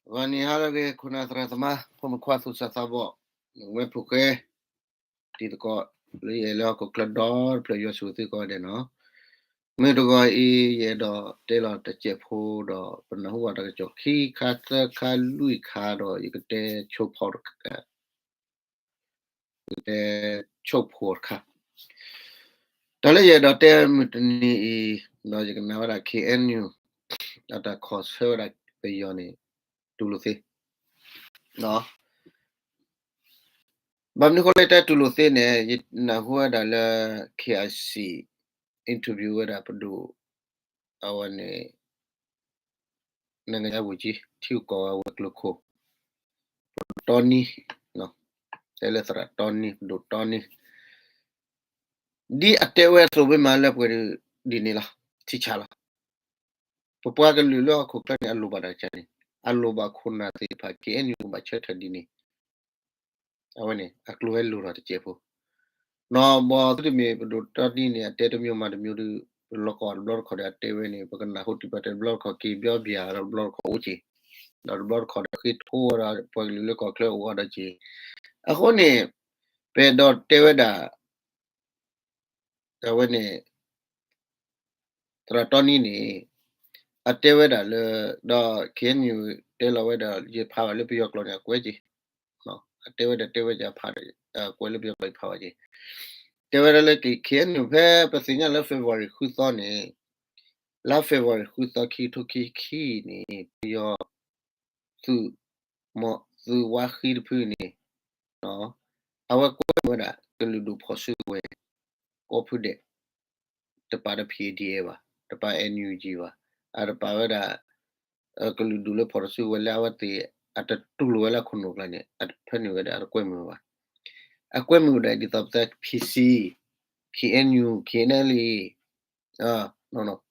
ဂီၤနံၤဟါလၢအဂ့ၤ ခိၣ်နၢ်သရၣ်သမါ ဖိမုၣ်ခွါသူၣ်စၢ်သးဘီၣ် ဝဲဖိၣ်ဃဲ တံၤသကိး လၢယအဲၣ်လၢဟီၣ်ခိၣ်ချၢဒီတဖျၢၣ် ယွၤဆိၣ်ဂ့ၤသုကိးဂၤဒဲးနီၤ. မုၢ်တဂီၤအံၤ ယအဲၣ်ဒိးတဲလီၤတစဲးဖိဒီး ပနၢ်ဟူဘၣ်တၢ်ကစီၣ်ခံခါသၢခါလွံၢ်ခါဒီး ယကတဲဆိဖီတခါ ယကတဲဆိဖီတခါ. တၢ်လၢယအဲၣ်ဒိးတဲမုၢ်တနံၤအံၤ ဒီးယကနၣ်ဝဲဒၣ် ခ့ၣ်အဲၣ်ယူၣ် အတၢ်ခီၣ်ဆၢဝဲဒၣ်ပယီၤန့ၣ် တူၢ်လိာ်သ့ ဘၣ်မနုၤအဃိလၢယတဲတူၢ်လိာ်သ့န့ၣ် ယနၢ်ဟူဝဲဒၣ်လၢ ခ့ၣ်အဲၣ်ယူၣ် interview ဝဲဒၣ်ပဒိၣ် အဝဲန့ၣ် နိုင်ငံခြားရေးဝန်ကြီး ထံဂုၤကီၢ်ဂၤဝဲၤကျိၤခိၣ် ပဒိၣ်တီနံ တဲလၢသရၣ်တီနံ ပဒိၣ်တီနံ ဒ်အတဲဝဲအသိးမ့ၢ်မးလၢပှဲၤဒ်န့ၣ်လီၤ ထံဆးလီၤ. ပပှၤကလုာ်လၢဟီၣ်ခိၣ်ချၢန့ၣ် အလိၣ်ဘၣ်တၢ်ကစၢ်န့ၣ် အလိၣ်ဘၣ်ခိၣ်နၢ်သ့ၣ်တဖၣ် ခ့ၣ်အဲၣ်ယူၣ် ကဘၣ်ဆၢထၢၣ်ဒ်န့ၣ် အဝဲန့ၣ် အကျိၤဟဲလိၣ်ထီၣ်တစဲးဖိ နီၢ်ဘီသုတမ့ၢ်ပဒိၣ်တီနံန့ၣ် အတဲတမံၤမၤတမံၤဒီး ပလီၢ်ကီၢ်တဘျီတခီၣ်ဒီးအတဲဝဲန့ၣ် ပကနၢ်ဟူတုၤပတဲတဘျီတခီၣ်က့ၤဘျီဘၣ်ဒီးတဘျီတခီၣ်အိၣ်က့ၤ ဒီးတဘျီတခီၣ်ဒီးဃ့ထီၣ်ဝဲဒီးပှၤကလုာ်လၢကီၢ်ချၢအိၣ်အီၤဒီးက့ၤ အဃိန့ၣ် ပအဲၣ်ဒိးတဲဝဲဒၣ် အဝဲန့ၣ် သရၣ်တီနံန့ၣ် အတဲဝဲဒၣ်လၢ ဒီး ခ့ၣ်အဲၣ်ယူၣ် တဲလီၤဝဲဒီး ယဖးဘၣ်လၢပယီၤကျိာ်န့ၣ် အကွဲးက့ၤ အတဲဝဲဒၣ်တဲဝဲဒၣ်ဖး ကွဲးလၢပယီၤကျိာ်ယဖးဘၣ်က့ၤ တဲဝဲဒၣ်လၢ ခ့ၣ်အဲၣ်ယူၣ် ဖဲပသ့ၣ်ညါလၢ February ဃုသီန့ၣ် လါ February ဃုသီ ခံကထိခံဆံခံန့ၣ် ပယီၤ သုး သုးဝါဃံတဖုန့ၣ် အဝဲကွဲမုာ်ဝဲဒၣ် ကလုာ်ဒူၣ်ဖီၣ်စုကဝဲၤ ကိးဖုဒဲး တပာ်ဒီး P A D A ဘၣ် တပာ် N U G ဘၣ် အတပာ်ဝဲဒၣ် ကလုာ်ဒူၣ်လၢဖီၣ်စုကဝဲၤလၢအဝဲသ့ၣ် အတတူၢ်လိာ်ဝဲလၢအခိၣ်နူာ်ကျါန့ၣ် အဖဲန့ၣ်ဝဲဒၣ် အတကွဲမုာ်ဝဲဘၣ်. အကွဲမုာ်ဝဲဒၣ်ဒ်သိးပသး P C, K N U, K N L A,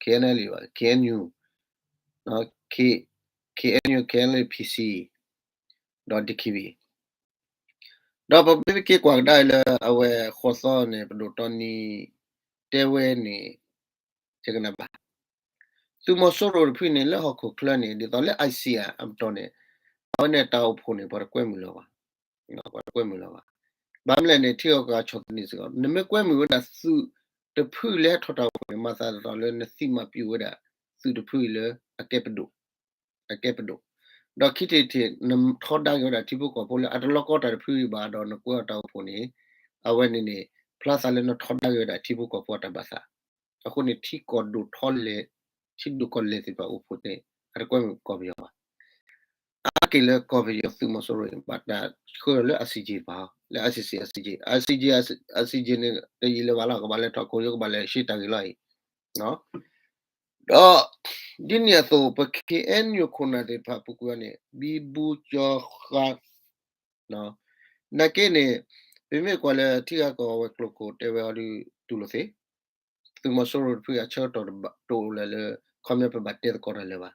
K N L A ဘၣ် K N U, K N U, K N L A, P C, ဒီး D K B ဒီးပမ့ၢ်က့ၤကွၢ်ကဒါလၢအဝဲဃိးသီန့ၣ် ပဒိၣ်တီနံ တဲဝဲန့ၣ် ယကနၣ်ဘၣ် သုးမီၤစိရိၤတဖုန့ၣ် လၢဟီၣ်ခိၣ်ချၢန့ၣ် ဒ်သိးလၢ ICC အပတီၢ်န့ၣ် အဝဲန့ၣ်တၢ်အိၣ်ဖှိၣ်န့ၣ် ပှၤတကွဲမုာ်လၢၤဘၣ် ပှၤတကွဲမုာ်လၢၤဘၣ်. ဘၣ်မနုၤလဲၣ်န့ၣ် ထံဂၤကီၢ်ဂၤဆီၣ်သနံးစ့ၢ်ကီး နမ့ၢ်ကွဲမုာ်ဝဲဒၣ်သုးတဖုလၢဟဲထီၣ်တၢ်အိၣ်ဖှိၣ်န့ၣ် မၤသးဒ်သိးလၢနသံမၤပျူးဝဲဒၣ်သုးတဖုအံၤလၢအကဲပဒိၣ် အကဲပဒိၣ်, ဒီးခံထံၣ်တထံၣ် နထီဒါက့ၤဝဲဒၣ်ထံဖိကီၢ်ဖိလၢအတလီၤကီတၢ်တဖုအံၤဘၣ်ဒီး နကွဲးအီၤတၢ်အိၣ်ဖှိၣ်န့ၣ် အဝဲန့ၣ်န့ၣ် ဖျါသးလၢနထီဒါက့ၤဝဲဒၣ်ထံဖိကီၢ်ဖိအတၢ်ဘၣ်သး, အဃိန့ၣ် ထံကီၢ်ဒိၣ်ထီလဲၢ် ထံဒိၣ်ကီၢ်လဲၢ်သ့ၣ်တဖၣ်အိၣ်ဖှိၣ်န့ၣ် အတကွဲမုာ်ကီၢ်ပယီၤဘၣ်. အါတက့ၢ်လၢကီၢ်ပယီၤသုးမီၤစိရိၤအံၤ ဘၣ်တၢ်ဆှၢလီၤလၢ ICJ တဖၣ် လၢ ICC, ICJ, ICJ, ICJ န့ၣ် တယံာ်လၢၤဘၣ်လီၤ ကဘၣ်လဲၤထီၣ်ခိၣ်ယိ ကဘၣ်လဲၤရှဲတၢ်ဂ့ၢ်လီၤအံၤ ဒီး ဒ်န့ၣ်အသိး ပ K N U ခိၣ်နၢ်သ့ၣ်တဖၣ်ပူၤကွံာ်အီၤန့ၣ် ဘံဘူကၠီဃါ နာ်က့န့ၣ် ပမ့ၢ်ကွၢ်လၢထံဂၤကီၢ်ဂၤဝဲၤကျိၤခိၣ်တဲဝဲအီၤဒုးတူၢ်လိာ်သ့, သုးမီၤစိရိၤတဖုအဆၢကတီၢ်တအိၣ်လၢၤလၢ ခီပညီပဘၣ်တဲသကိးတၢ်လၢၤဘၣ်.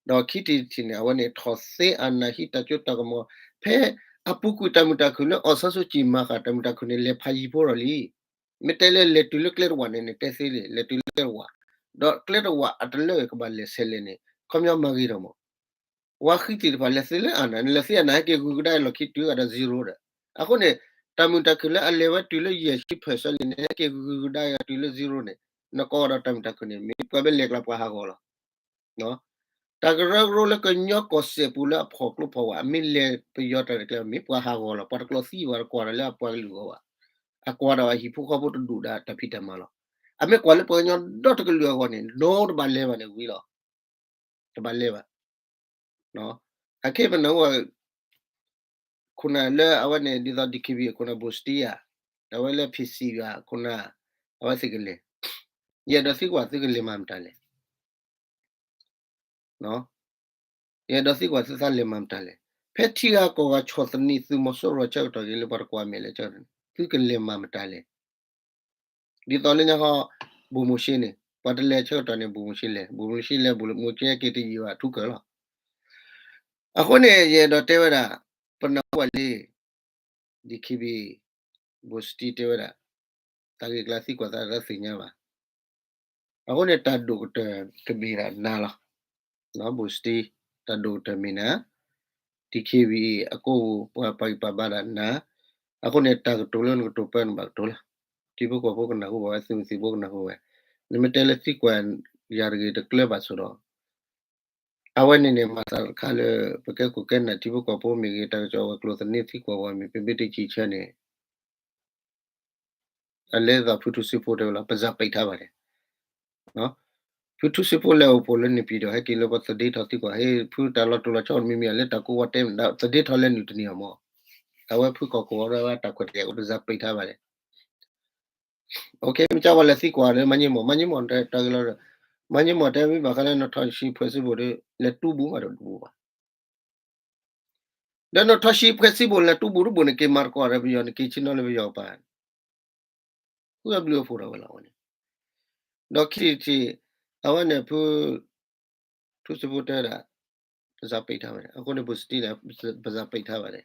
ဒီးခံထံၣ်တထံၣ်န့ၣ် အဝဲန့ၣ်ထီၣ်သ့အနၢ်ဟံးတၢ်စိတၢ်ကမီၤ ဖဲအပူၤကွံာ်တၢ်မုာ်တၢ်ခုၣ်လၢ အောင်ဆန်းစုကြည် မၤဃာ်တၢ်မုာ်တၢ်ခုၣ်န့ၣ် လဲၤဖးယံၤဖိဒီးလံ မ့ၢ်တဲလၢလဲၤတုၤလၢကျဲတဝာ်န့ၣ်န့ၣ် တဲသ့လံ လဲၤတုၤလၢကျဲတဝာ်, ဒီးကျဲတဝာ်အတလၢကဘၣ်လဲၤဆဲးလဲၤန့ၣ် ခီပညီမၤဂ့ၤထီၣ်မး, ဝါဃံသ့ၣ်တဖၣ်လဲၤသ့လၢအနၢ်န့ၣ် လဲၤသ့အနၢ်ဟဲက့ၤဂုၤကဒါလီၢ်ခံတုၤဂၤဒီး zero ဒီး အဃိန့ၣ် တၢ်မုာ်တၢ်ခုၣ်လၢအလဲၤဝဲတုၤလၢယဲၢ်ဆံ percent လံန့ၣ် ဟဲက့ၤဂုၤကဒါဂၤတုၤလၢ zero န့ၣ် နကိးဒီးတၢ်မုာ်တၢ်ခုၣ်န့ၣ် မ့ၢ်ပှၤဘၣ်လဲၤကျါပှၤဟးဂီၤလီၤ တၢ်ကရၢကရိလၢကညီကီၢ်စဲၣ်ပူၤလၢအဖီၣ်ကျိဖီၣ်ဝါ အမ့ၢ်လဲၤပယီၤတၢ်ရဲၣ်တၢ်ကျဲၤ မ့ၢ်ပှၤဟးဂီၤလီၤ ပှၤတကျိးသံဝဲတကွၢ်ဒီးလၢအပှၤကလုာ်အဂီၢ်ဘၣ်, အကွၢ်ဒီးအဟံၣ်ဖိဃီဖိတဒူၣ်ဒီးတၢ်ဖံးတၢ်မၤလီၤ. အမ့ၢ်ကွၢ်လၢပှၤကညီဒီတကလုာ်အဂီၢ်န့ၣ် no တဘၣ်လဲၤဘၣ်န့ၣ်ဝံၤလီၤ, တဘၣ်လဲၤဘၣ်. အခဲပနၢ်ဟူ ခိၣ်နၢ်လၢအဝဲန့ၣ် ဒ်သိး D K B အခိၣ်နၢ် ဘိၣ်စတံဧါ, အဝဲလၢ P C ဧါ ခိၣ်နၢ် အဝဲသ့ၣ်ကလဲၤ, ယအဲၣ်ဒိးသံကွၢ်သုကလဲၤမၤမတၤလဲၣ် ယအဲၣ်ဒိးသံကွၢ်သုသးလဲၤမၤမတၤလဲၣ်. ဖဲထံဂၤကီၢ်ဂၤဆီၣ်သနံးသုးမီၤစိရိၤဆၢကတီၢ်က့ၤလၢပှၤတကွၢ်မဲာ်လၢဆၢကတီၢ်န့ၣ် သုကလဲၤမၤမတၤလဲၣ်. ဒ်သိးလၢညါဃီ ဘိၣ်မိၤၡ့န့ၣ် ပှၤတလဲၤဆၢကတီၢ်န့ၣ် ဘိၣ်မိၤၡ့လဲၤ ဘိၣ်မိၤၡ့လဲၤ ဘိၣ်မိၤၡ့က့ၤတယံာ်ဘၣ်ထူကၢၢ်လီၤ. အဃိန့ၣ် ယအဲၣ်ဒိးတဲဝဲဒၣ် ပနၢ်ဟူဘၣ်လံ D K B ဘိၣ်စတံတဲဝဲဒၣ် တၢ်ဂ့ၢ်ကျါသံကွၢ်သးတသ့ၣ်ညါဘၣ်. အဃိန့ၣ် တၢ်ဒိၣ်ကတၢၢ်ကမ့ၢ်ဒၣ်နၤလီၤ. ဘိၣ်စတံ တၢ်ဒိၣ်ကတၢၢ်မ့ၢ်နၤ, DKBA အကိၣ်ပူၤ ပှၤပာ်ဂံၢ်ပာ်ဘါဒၣ်နၤ, အဃိန့ၣ် တၢ်ကတိၤလၢနကတိၤပၢနဘၣ်ကတိၤလီၤ. ထံဖိကီၢ်ဖိကနၢ်ဟူဘၣ်ဝဲ, သုးမုၢ်သံၣ်ဘိကနၢ်ဟူဝဲ, နမ့ၢ်တဲလၢသံကွၢ်ယၤတဂ့ၤတကျၢၤဘၣ်ဆိဒီး အဝဲန့ၣ်န့ၣ် မၤသးတခါလၢ ပကဲခိၣ်ကဲနၢ်ထံဖိကီၢ်ဖိမ့ၢ်ဂ့ၤ, တၢ်ကစီၣ်ဝဲၤကျိၤသန့သံကွၢ်ဝဲမ့ၢ် ပမ့ၢ်တစံးဆၢန့ၣ် အလဲၤသိးဖုထူစ့ဖိတဲဝဲလီၤ, ပဇာပိတ်ထားပါတယ်. ဖုထူစ့ဖိလဲၤအိၣ်ဖှိၣ်လၢန့ၣ်ပံၤဒီး ဟဲက့ၤလၢပှၤသဒ့ထီၣ်သံကွၢ်, ဟ့ၣ်ဖုတၢ်လီၤတိၢ်လီၤဆီမံၤမံၤ အလၢတၢ်ကိးဝဲတဲမ့ၢ်ဒၣ် သဒ့ထီၣ်လဲၤနုာ်တန့ၢ်အီၤမး, အဝဲဖုကီၢ်ခိၣ်ဝဲဒၣ်တၢ်ခွဲးတၢ်ယာ်အိၣ် ပဇာပိတ်ထားပါတယ်. မ့ၢ်ကဝဲလဲၤသံကွၢ်ဒီး မၤန့ၢ်မီၢ်, မၤန့ၢ်မီၢ်တၢ်ဂ့ၢ်လီၤဒီး, မၤန့ၢ်မီၢ်တဲမ့ၢ်ဘၣ်ဃးလၢနထီၣ်ဆံးဖှဲးစံဘိၣ်ဒီး လဲၤတူၢ်ဘူးမးဒီးတဘူးဘၣ်. ဒီးနထီၣ်ဆံးဖှဲးစံဘိၣ်လဲၤတူၢ်ဘူးတဘူးန့ၣ် က့ၤမၤသကိးဒီးပယီၤန့ၣ် က့ၤဆ့ၣ်နီၤလၢပယီၤကပၤ, ဃုအဘျုးအဖှိၣ်ထီၣ်ဝဲလီၤအဝဲန့ၣ်. ဒီးခံထံၣ် အဝဲန့ၣ်ဖု ထူစ့ဖိတဲဒၣ် ပဇာပိတ်ထားပါတယ်, အဃိန့ၣ် ပူစတံလဲၣ် ပဇာပိတ်ထားပါတယ်.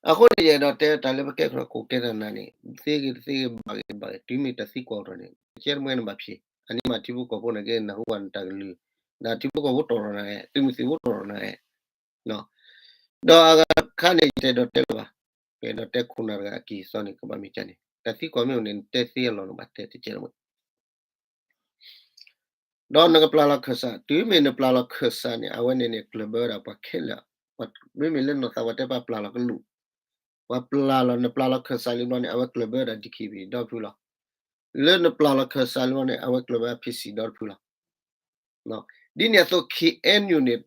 အဃိန့ၣ် ယအဲၣ်ဒိးတဲတၢ်လၢပကဲခိၣ်ကဲနၢ်နၢ်န့ၣ် သ့ဂ့ၤတသ့ဂ့ၤ ဘၣ်ဂ့ၤတဘၣ်ဂ့ၤ တုၤမ့ၢ်တၢ်သံကွၢ်အိၣ်ထီၣ်န့ၣ် ကဲတမံၤနဘၣ်ဖံး, အန့ၣ်မးထံဖိကီၢ်ဖိန့ၣ်က့ နၢ်ဟူဘၣ်နတၢ်ကလုၢ်, နထံဖိကီၢ်ဖိတီၢ်ထီၣ်နၤ, သုးမုၢ်သံၣ်ဘိတီၢ်ထီၣ်နၤ, ဒီးအဂၤတခါန့ၣ် ယတအဲၣ်ဒိးတဲလၢၤဘၣ်, ပအဲၣ်ဒိးတဲခိၣ်နၢ်တဂၤအကံၢ်အစီန့ၣ် ကဘၣ်မ့ၢ်ကန့ၣ်, တၢ်သံကွၢ်မ့ၢ်အိၣ်န့ၣ် နတဲသ့အလီၢ်န့ၣ်ဘၣ်တဲတကဲလီၤ. ဒီးနကပျၢ်လီၤခၢၣ်စး, တုၤမ့ၢ်နပျၢ်လီၤခၢၣ်စးန့ၣ် အဝဲန့ၣ်န့ၣ် ကျၢၢ်ဘၢဝဲဒၣ်ပှၤခဲလၢာ်, မ့မ့ၢ်လၢနီၢ်သးပှၤတဲပှၤပျၢ်လီၤကလူး, ပှၤပျၢ်လီၤ, နပျၢ်လီၤခၢၣ်စးလံဘျီန့ၣ် အဝဲကျၢၢ်ဘၢဝဲဒၣ် DKBA ဒီတဖုလီၤ. လၢနပျၢ်လီၤခၢၣ်စးလံဘျီန့ၣ် အဝဲကျၢၢ်ဘၢ PC ဒီတဖုလီၤ. ဒ်န့ၣ်အသိး KNU န့ၣ်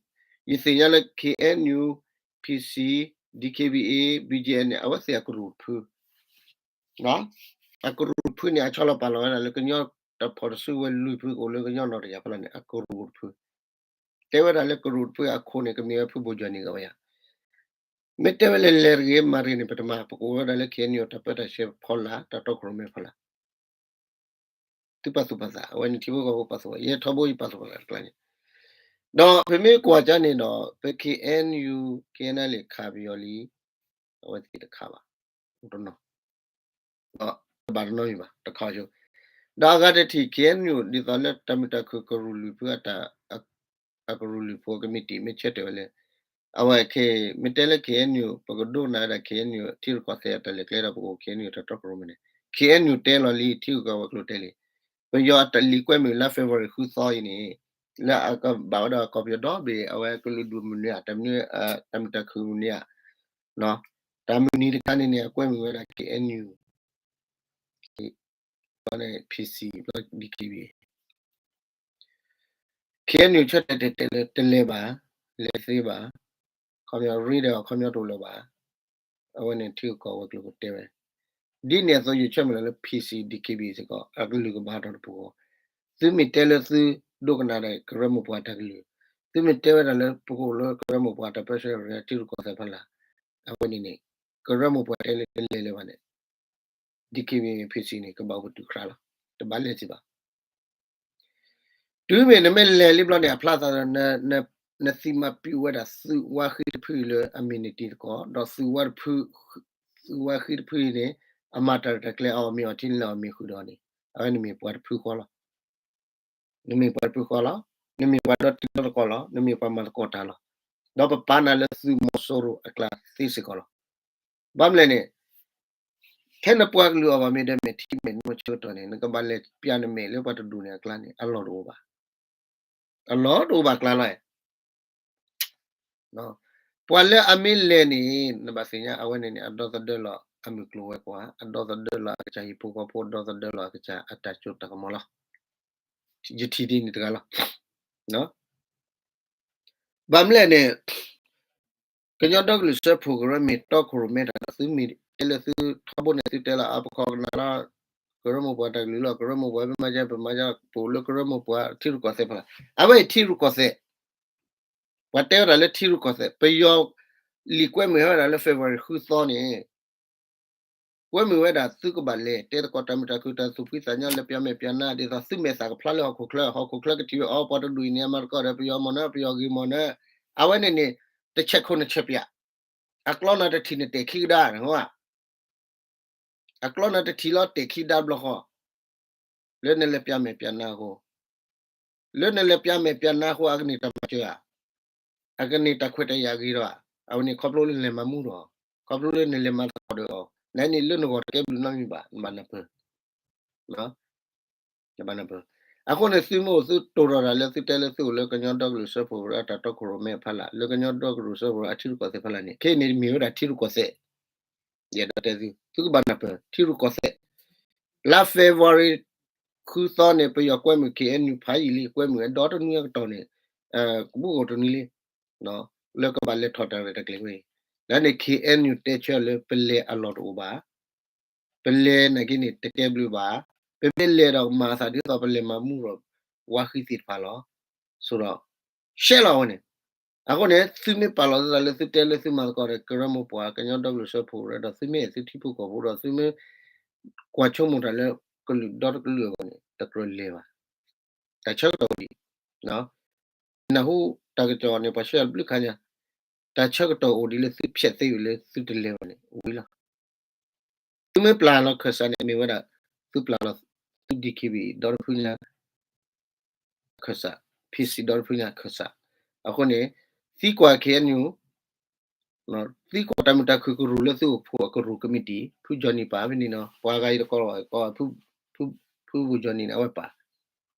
ယသ့ၣ်ညါလၢ KNU, PC, DKBA, BGF န့ၣ် အဝဲသ့ၣ်အကရူၢ်တဖု အကရူၢ်တဖုန့ၣ် အဆီလီၤပာ်လီၤဝဲဒၣ်လၢကညီတၢ်ဖီၣ်တစုဝဲလွံၢ်ဖု ကအိၣ်လၢကညီနီၣ်တယၢ်ဖီလာ်န့ၣ် အကရူၢ်တဖု, တဲဝဲဒၣ်လၢကရူၢ်တဖုအခိၣ်န့ၣ် ကမ့ၢ်ဝဲဖုဘိၣ်ကၠီၣ်နံၣ်ဂၤဝဲယါ, မ့ၢ်တဲဝဲလၢလဲၤတဂ့ၤ မၤတဂ့ၤန့ၣ် ပတမၤ, ပကအိၣ်ဝဲဒၣ်လၢ KNU တၢ်ပၢတၢ်ဆှၢဖီလာ် တၢ်တီခိၣ်ရိၣ်မဲဖီလာ် သုပာ်သူၣ်ပာ်သး, အဝဲန့ၣ်ထံဖိကီၢ်ဖိပာ်သူၣ်ပာ်သးတကျါန့ၣ်, ဒီးပမ့ၢ်ကွၢ်ကါန့ၣ်ဒီး ပ KNU, KNLA ခးပယီၤလံ, အဝဲသ့ၣ်တခးဘၣ်, တနီၤ, တဘၣ်တနီၤမံၤဘၣ်, တခးဆိ, ဒီးအဂၤတထံၣ် KNU ဒ်သိးလၢတၢ်မုာ်တၢ်ခုၣ်ကရူၢ်လွံၢ်ဖုအတၢ် အကရူၢ်လွံၢ်ဖုကမံးတံာ်မ့ၢ်ဆၢတဲာ်ဝဲလၢ အဝဲ မ့ၢ်တဲလၢ KNU ပကဒိကနၣ်ဝဲဒၣ် KNU ထံရူၢ်ကီၢ်သဲးအတၢ်လဲၤကျဲဒီး ပကအိၣ် KNU တၢ်တီခိၣ်ရိၣ်မဲန့ၣ် KNU တဲလီၤလံ ထံဂုၤကီၢ်ဂၤဝဲၤကျိၤတဲလံ, ပယီၤအတၢ်လံာ်ကွဲမုာ်လၢ February ဃုသီအံၤန့ၣ် လၢအကဘၣ်ဝဲဒၣ်ကီၢ်ပယီၤဒီဘ့ၣ် အဝဲကလုာ်ဒူၣ်မနုၤဧါ တၢ်မနုၤ တၢ်မုာ်တၢ်ခုၣ်မနုၤဧါ, တၢ်မုၢ်နံၤတခါန့ၣ်န့ၣ် အကွဲမုာ်ဝဲဒၣ် KNU, ဘျီန့ၣ် PC ဘျီ DKBA, KNU ဆၢတဲာ်တဲာ်တဲာ်လၢတလဲၤဘၣ်, လဲၤသ့ဘၣ်, ခီပညီရ့ဒီးခီပညီတအိၣ်လၢၤဘၣ်, အဝဲန့ၣ်ထံဂုၤကီၢ်ဂၤဝဲၤကျိၤကတဲဝဲ, ဒ်န့ၣ်အသိးယဆၢမုၢ်လၢ်လၢ PC, DKBA စ့ၢ်ကီး အကလုၢ်ကဘၣ်ထီၣ်တပူၤဃီ, သုမ့ၢ်တဲလၢသုဒိကနၣ်ဒီးကရၢမိၢ်ပှၢ်တၢ်ကလုၢ်, သုမ့ၢ်တဲဝဲဒၣ်လၢပကအိၣ်လၢကရၢမိၢ်ပှၢ်တၢ်ပၢဆှၢ ထံရူၢ်ကီၢ်သဲးဖီလာ်, အဝဲန့ၣ်န့ၣ် ကရၢမိၢ်ပှၢ်တဲလၢတလဲၤလၢၤဘၣ်န့ၣ် DKBA, PC န့ၣ် ကဘၣ်အိၣ်ပတုာ်ကြၢးလီၤ, တဘၣ်လဲၤစ့ၢ်ဘၣ်. တုၤမ့ၢ်နမ့ၢ်လဲၤလံဘျီန့ၣ် အဖျါသးဒီး နသံမၤပံာ်ဝဲဒၣ်သုးဝါဃံတဖုလၢအမံးနံးတံၤသကိး ဒီးသုးဝါတဖု, သုးဝါဃံတဖုအံၤန့ၣ် အမၤတၢ်ရဲၣ်တၢ်ကျဲၤအီၤ မ့ၢ်အီၤထံလၢအီၤမ့ၢ်ဃုာ်ဒီးန့ၣ် အဝဲနမ့ၢ်ပှၤတဖုဃီလီၤ. နမ့ၢ်ပှၤတဖုဃီလီၤ. နမ့ၢ်ပှၤဒီတံၤဒီသကိးလီၤ. နမ့ၢ်ပှၤမၤသကိးတၢ်လီၤ. ဒီးပပာ်နၤလၢသုးမီၤစိရိၤအကျါသ့စ့ၢ်ကီးလီၤ. ဘၣ်မနုၤလဲၣ်န့ၣ် ထဲနပှၤကလုာ်အီၤဘၣ်မ့ၢ်ဒီး မဲာ်ထံမဲာ်နိဆၢကတီၢ်န့ၣ် နကဘၣ်လဲၤပျးနမဲာ်လၢပှၤတဒူၣ်န့ၣ်အကျါန့ၣ် အလီၢ်တအိၣ်ဘၣ်. အလီၢ်တအိၣ်ဘၣ်ကျါလီၤ. ပှၤလၢအမ့ၢ်လဲၤန့ၣ် နဘၣ်သ့ၣ်ညါအဝဲန့ၣ်န့ၣ် အဒီသဒၢလီၤအမုၢ်ကျိၤဝဲၤကွာ်, အဒီသဒၢလီၤအကစၢ်ဟံၣ်ဖိဃီဖိ, ဒီသဒၢလီၤအကစၢ်အတၢ်စိတၢ်ကမီၤလီၤ. ယထံၣ်ဒ်န့ၣ်တဂၤလီၤ. ဘၣ်မနုၤလဲၣ်န့ၣ် ကညီဒီကလုာ်စၢဖှိၣ်ကရၢမ့ၢ်တီခိၣ်ရိၣ်မဲတၢ်ဒီး သုမ့ၢ်တဲလၢသုထီဘိန့ၣ် သုတဲလီၤအါပခီကနၣ်လီၤ ကရၢမိၢ်ပှၢ်တၢ်ကလုၢ်လီၤ. ကရၢမိၢ်ပှၢ်မ့ၢ်မၤကဲ ပမၤကဲ ပအိၣ်လၢကရၢမိၢ်ပှၢ်ထံရူၢ်ကီၢ်သဲးဖီလာ်. အဝဲအံၤထံရူၢ်ကီၢ်သဲး, ပှၤတဲဝဲဒၣ်လၢထံရူၢ်ကီၢ်သဲး, ပယီၤလံာ်ကွဲမုာ်ဝဲဒၣ်လၢ February ဃုသီန့ၣ် ကွဲမုာ်ဝဲဒၣ်သုကဘၣ်လဲၤတဲသကိးတၢ်မုာ်တၢ်ခုၣ် တၢ်သူၣ်ဖှံသးညီလၢပျးမဲာ်ပျးနါ ဒ်သိးသုမဲာ်သၣ်ကဖျါလၢဟီၣ်ခိၣ်ချၢ, ဟီၣ်ခိၣ်ချၢကထံၣ်ဝဲအီၤ ပှၤတဒူၣ်အံၤန့ၣ် အမၤသကိးဒီးပယီၤမ့ၢ်နၢၤ ပယီၤဂ့ၤမ့ၢ်နၢၤ, အဝဲန့ၣ်န့ၣ် တဆဲးခိၣ်နဆဲးပၠး, အကျီနၤတထံၣ်နတဲာ်ခံကဒါန့ၣ်, အကျီနၤတထံၣ်လီၤတဲာ်ခံဒါဘျီဃီ လၢနလဲၤပျးမဲာ်ပျးနါအဃိ, လၢနလဲၤပျးမဲာ်ပျးနါအဃိ အကန့ၢ်တၢ်မၤစၢၤဧါ. အကန့ၢ်တၢ်ခွဲးတၢ်ယာ်အဂ့ၤဒီး အဝဲန့ၣ်ခီဖျိလၢနလဲၤမၤမူဒီး ခီဖျိလၢနလဲၤမၤသကိးဒီးအီၤ နန့ၣ်လၢနဂီၢ်တကဲဘျုးနီတမံၤဘၣ် နဘၣ်နၢ်ပၢၢ် နဘၣ်နၢ်ပၢၢ်. အဃိန့ၣ် သုမ့ၢ်အိၣ်သုတိၢ်ဒီးတၢ်လၢသုတဲလၢသုအိၣ်လၢကညီဒီကလုာ်စၢဖှိၣ်ကရၢတၢ်တီခိၣ်ရိၣ်မဲအဖီလာ် လၢကညီဒီကလုာ်စၢဖှိၣ်အထံရူၢ်ကီၢ်သဲးဖီလာ်န့ၣ် ခဲအံၤန့ၣ်မ့ၢ်ဝဲဒၣ်ထံရူၢ်ကီၢ်သဲး ယအဲၣ်ဒိးတဲသု သုကဘၣ်နၢ်ပၢၢ် ထံရူၢ်ကီၢ်သဲး လါ February ဃုသီန့ၣ် ပယီၤကွဲမုာ် ခ့ၣ်အဲၣ်ယူၣ် ဖးယံာ်လံ ကွဲမုာ်ဝဲဒီတနွံအကတီၢ်န့ၣ် ကဘူၣ်အိၣ်တနွံလံ လၢကဘၣ်လဲၤထီၣ်တၢ်ရဲၣ်တၢ်ကျဲၤဝဲအံၤ လၢန့ၣ် ခ့ၣ်အဲၣ်ယူၣ် တဲဆၢလၢပလဲၤအလီၢ်တအိၣ်ဘၣ် ပလဲၤနာ်က့န့ၣ် တကဲဘျုးဘၣ်, ပမ့ၢ်လဲၤဒီးမၤအသးဒ်သိးပလဲၤမၤမူဒီး ဝါဃံသ့ၣ်တဖၣ်လီၤ. ဆိုတော့ ရှဲလီၤဝဲန့ၣ်. အဃိန့ၣ် သုမ့ၢ်ပာ်လီၤသုသးလၢသုတဲလၢသုမၤသကိးဒီး ကရၢမိၢ်ပှၢ် ကညီဒီကလုာ်စၢဖှိၣ်ကရၢဒီး သုမ့ၢ်အဲၣ်သုထံဖိကီၢ်ဖိဒီး သုမ့ၢ်ကွၢ်ဆိကမိၣ်တၢ်လၢကလုာ်ဒီတကလုာ်အဂီၢ်န့ၣ် တကြၢးလဲၤဘၣ်. တၢ်ဆၢကတီၢ်အိၣ်ဒံး နၢ်ဟူတၢ်ကစီၣ်န့ၣ် ပှၤဆှၢအဘျုးခါညါ, တၢ်ဆၢကတီၢ်အိၣ်ဒံးလၢသုဖျဲးသ့ဝံၤလၢသုတလဲၤဘၣ်န့ၣ် ဝံၤလီၤ. သုမ့ၢ်ပျၢ်လီၤခၢၣ်စးန့ၣ် မ့ၢ်ဝဲဒၣ် သုပျၢ်လီၤသု ဒီကံဘံၣ် ဒီတဖုညါ ခၢၣ်စး, ဖံစံးဒီတဖုညါခၢၣ်စး. အဃိန့ၣ် သံကွၢ် ခ့ၣ်အဲၣ်ယူၣ် သံကွၢ်တၢ်မုာ်တၢ်ခုၣ်ကရူၢ်လၢသုအိၣ်ဖှိၣ်အကရူၢ်ကမံးတံာ် ဖုကၠီနံၤပာ်ဖဲန့ၣ်နီၤ, ပှၤဂၤအံၤတကိးလီၤ, ဖု ဖု ဖုကၠီနံၤန့ၣ် အဝဲပာ်,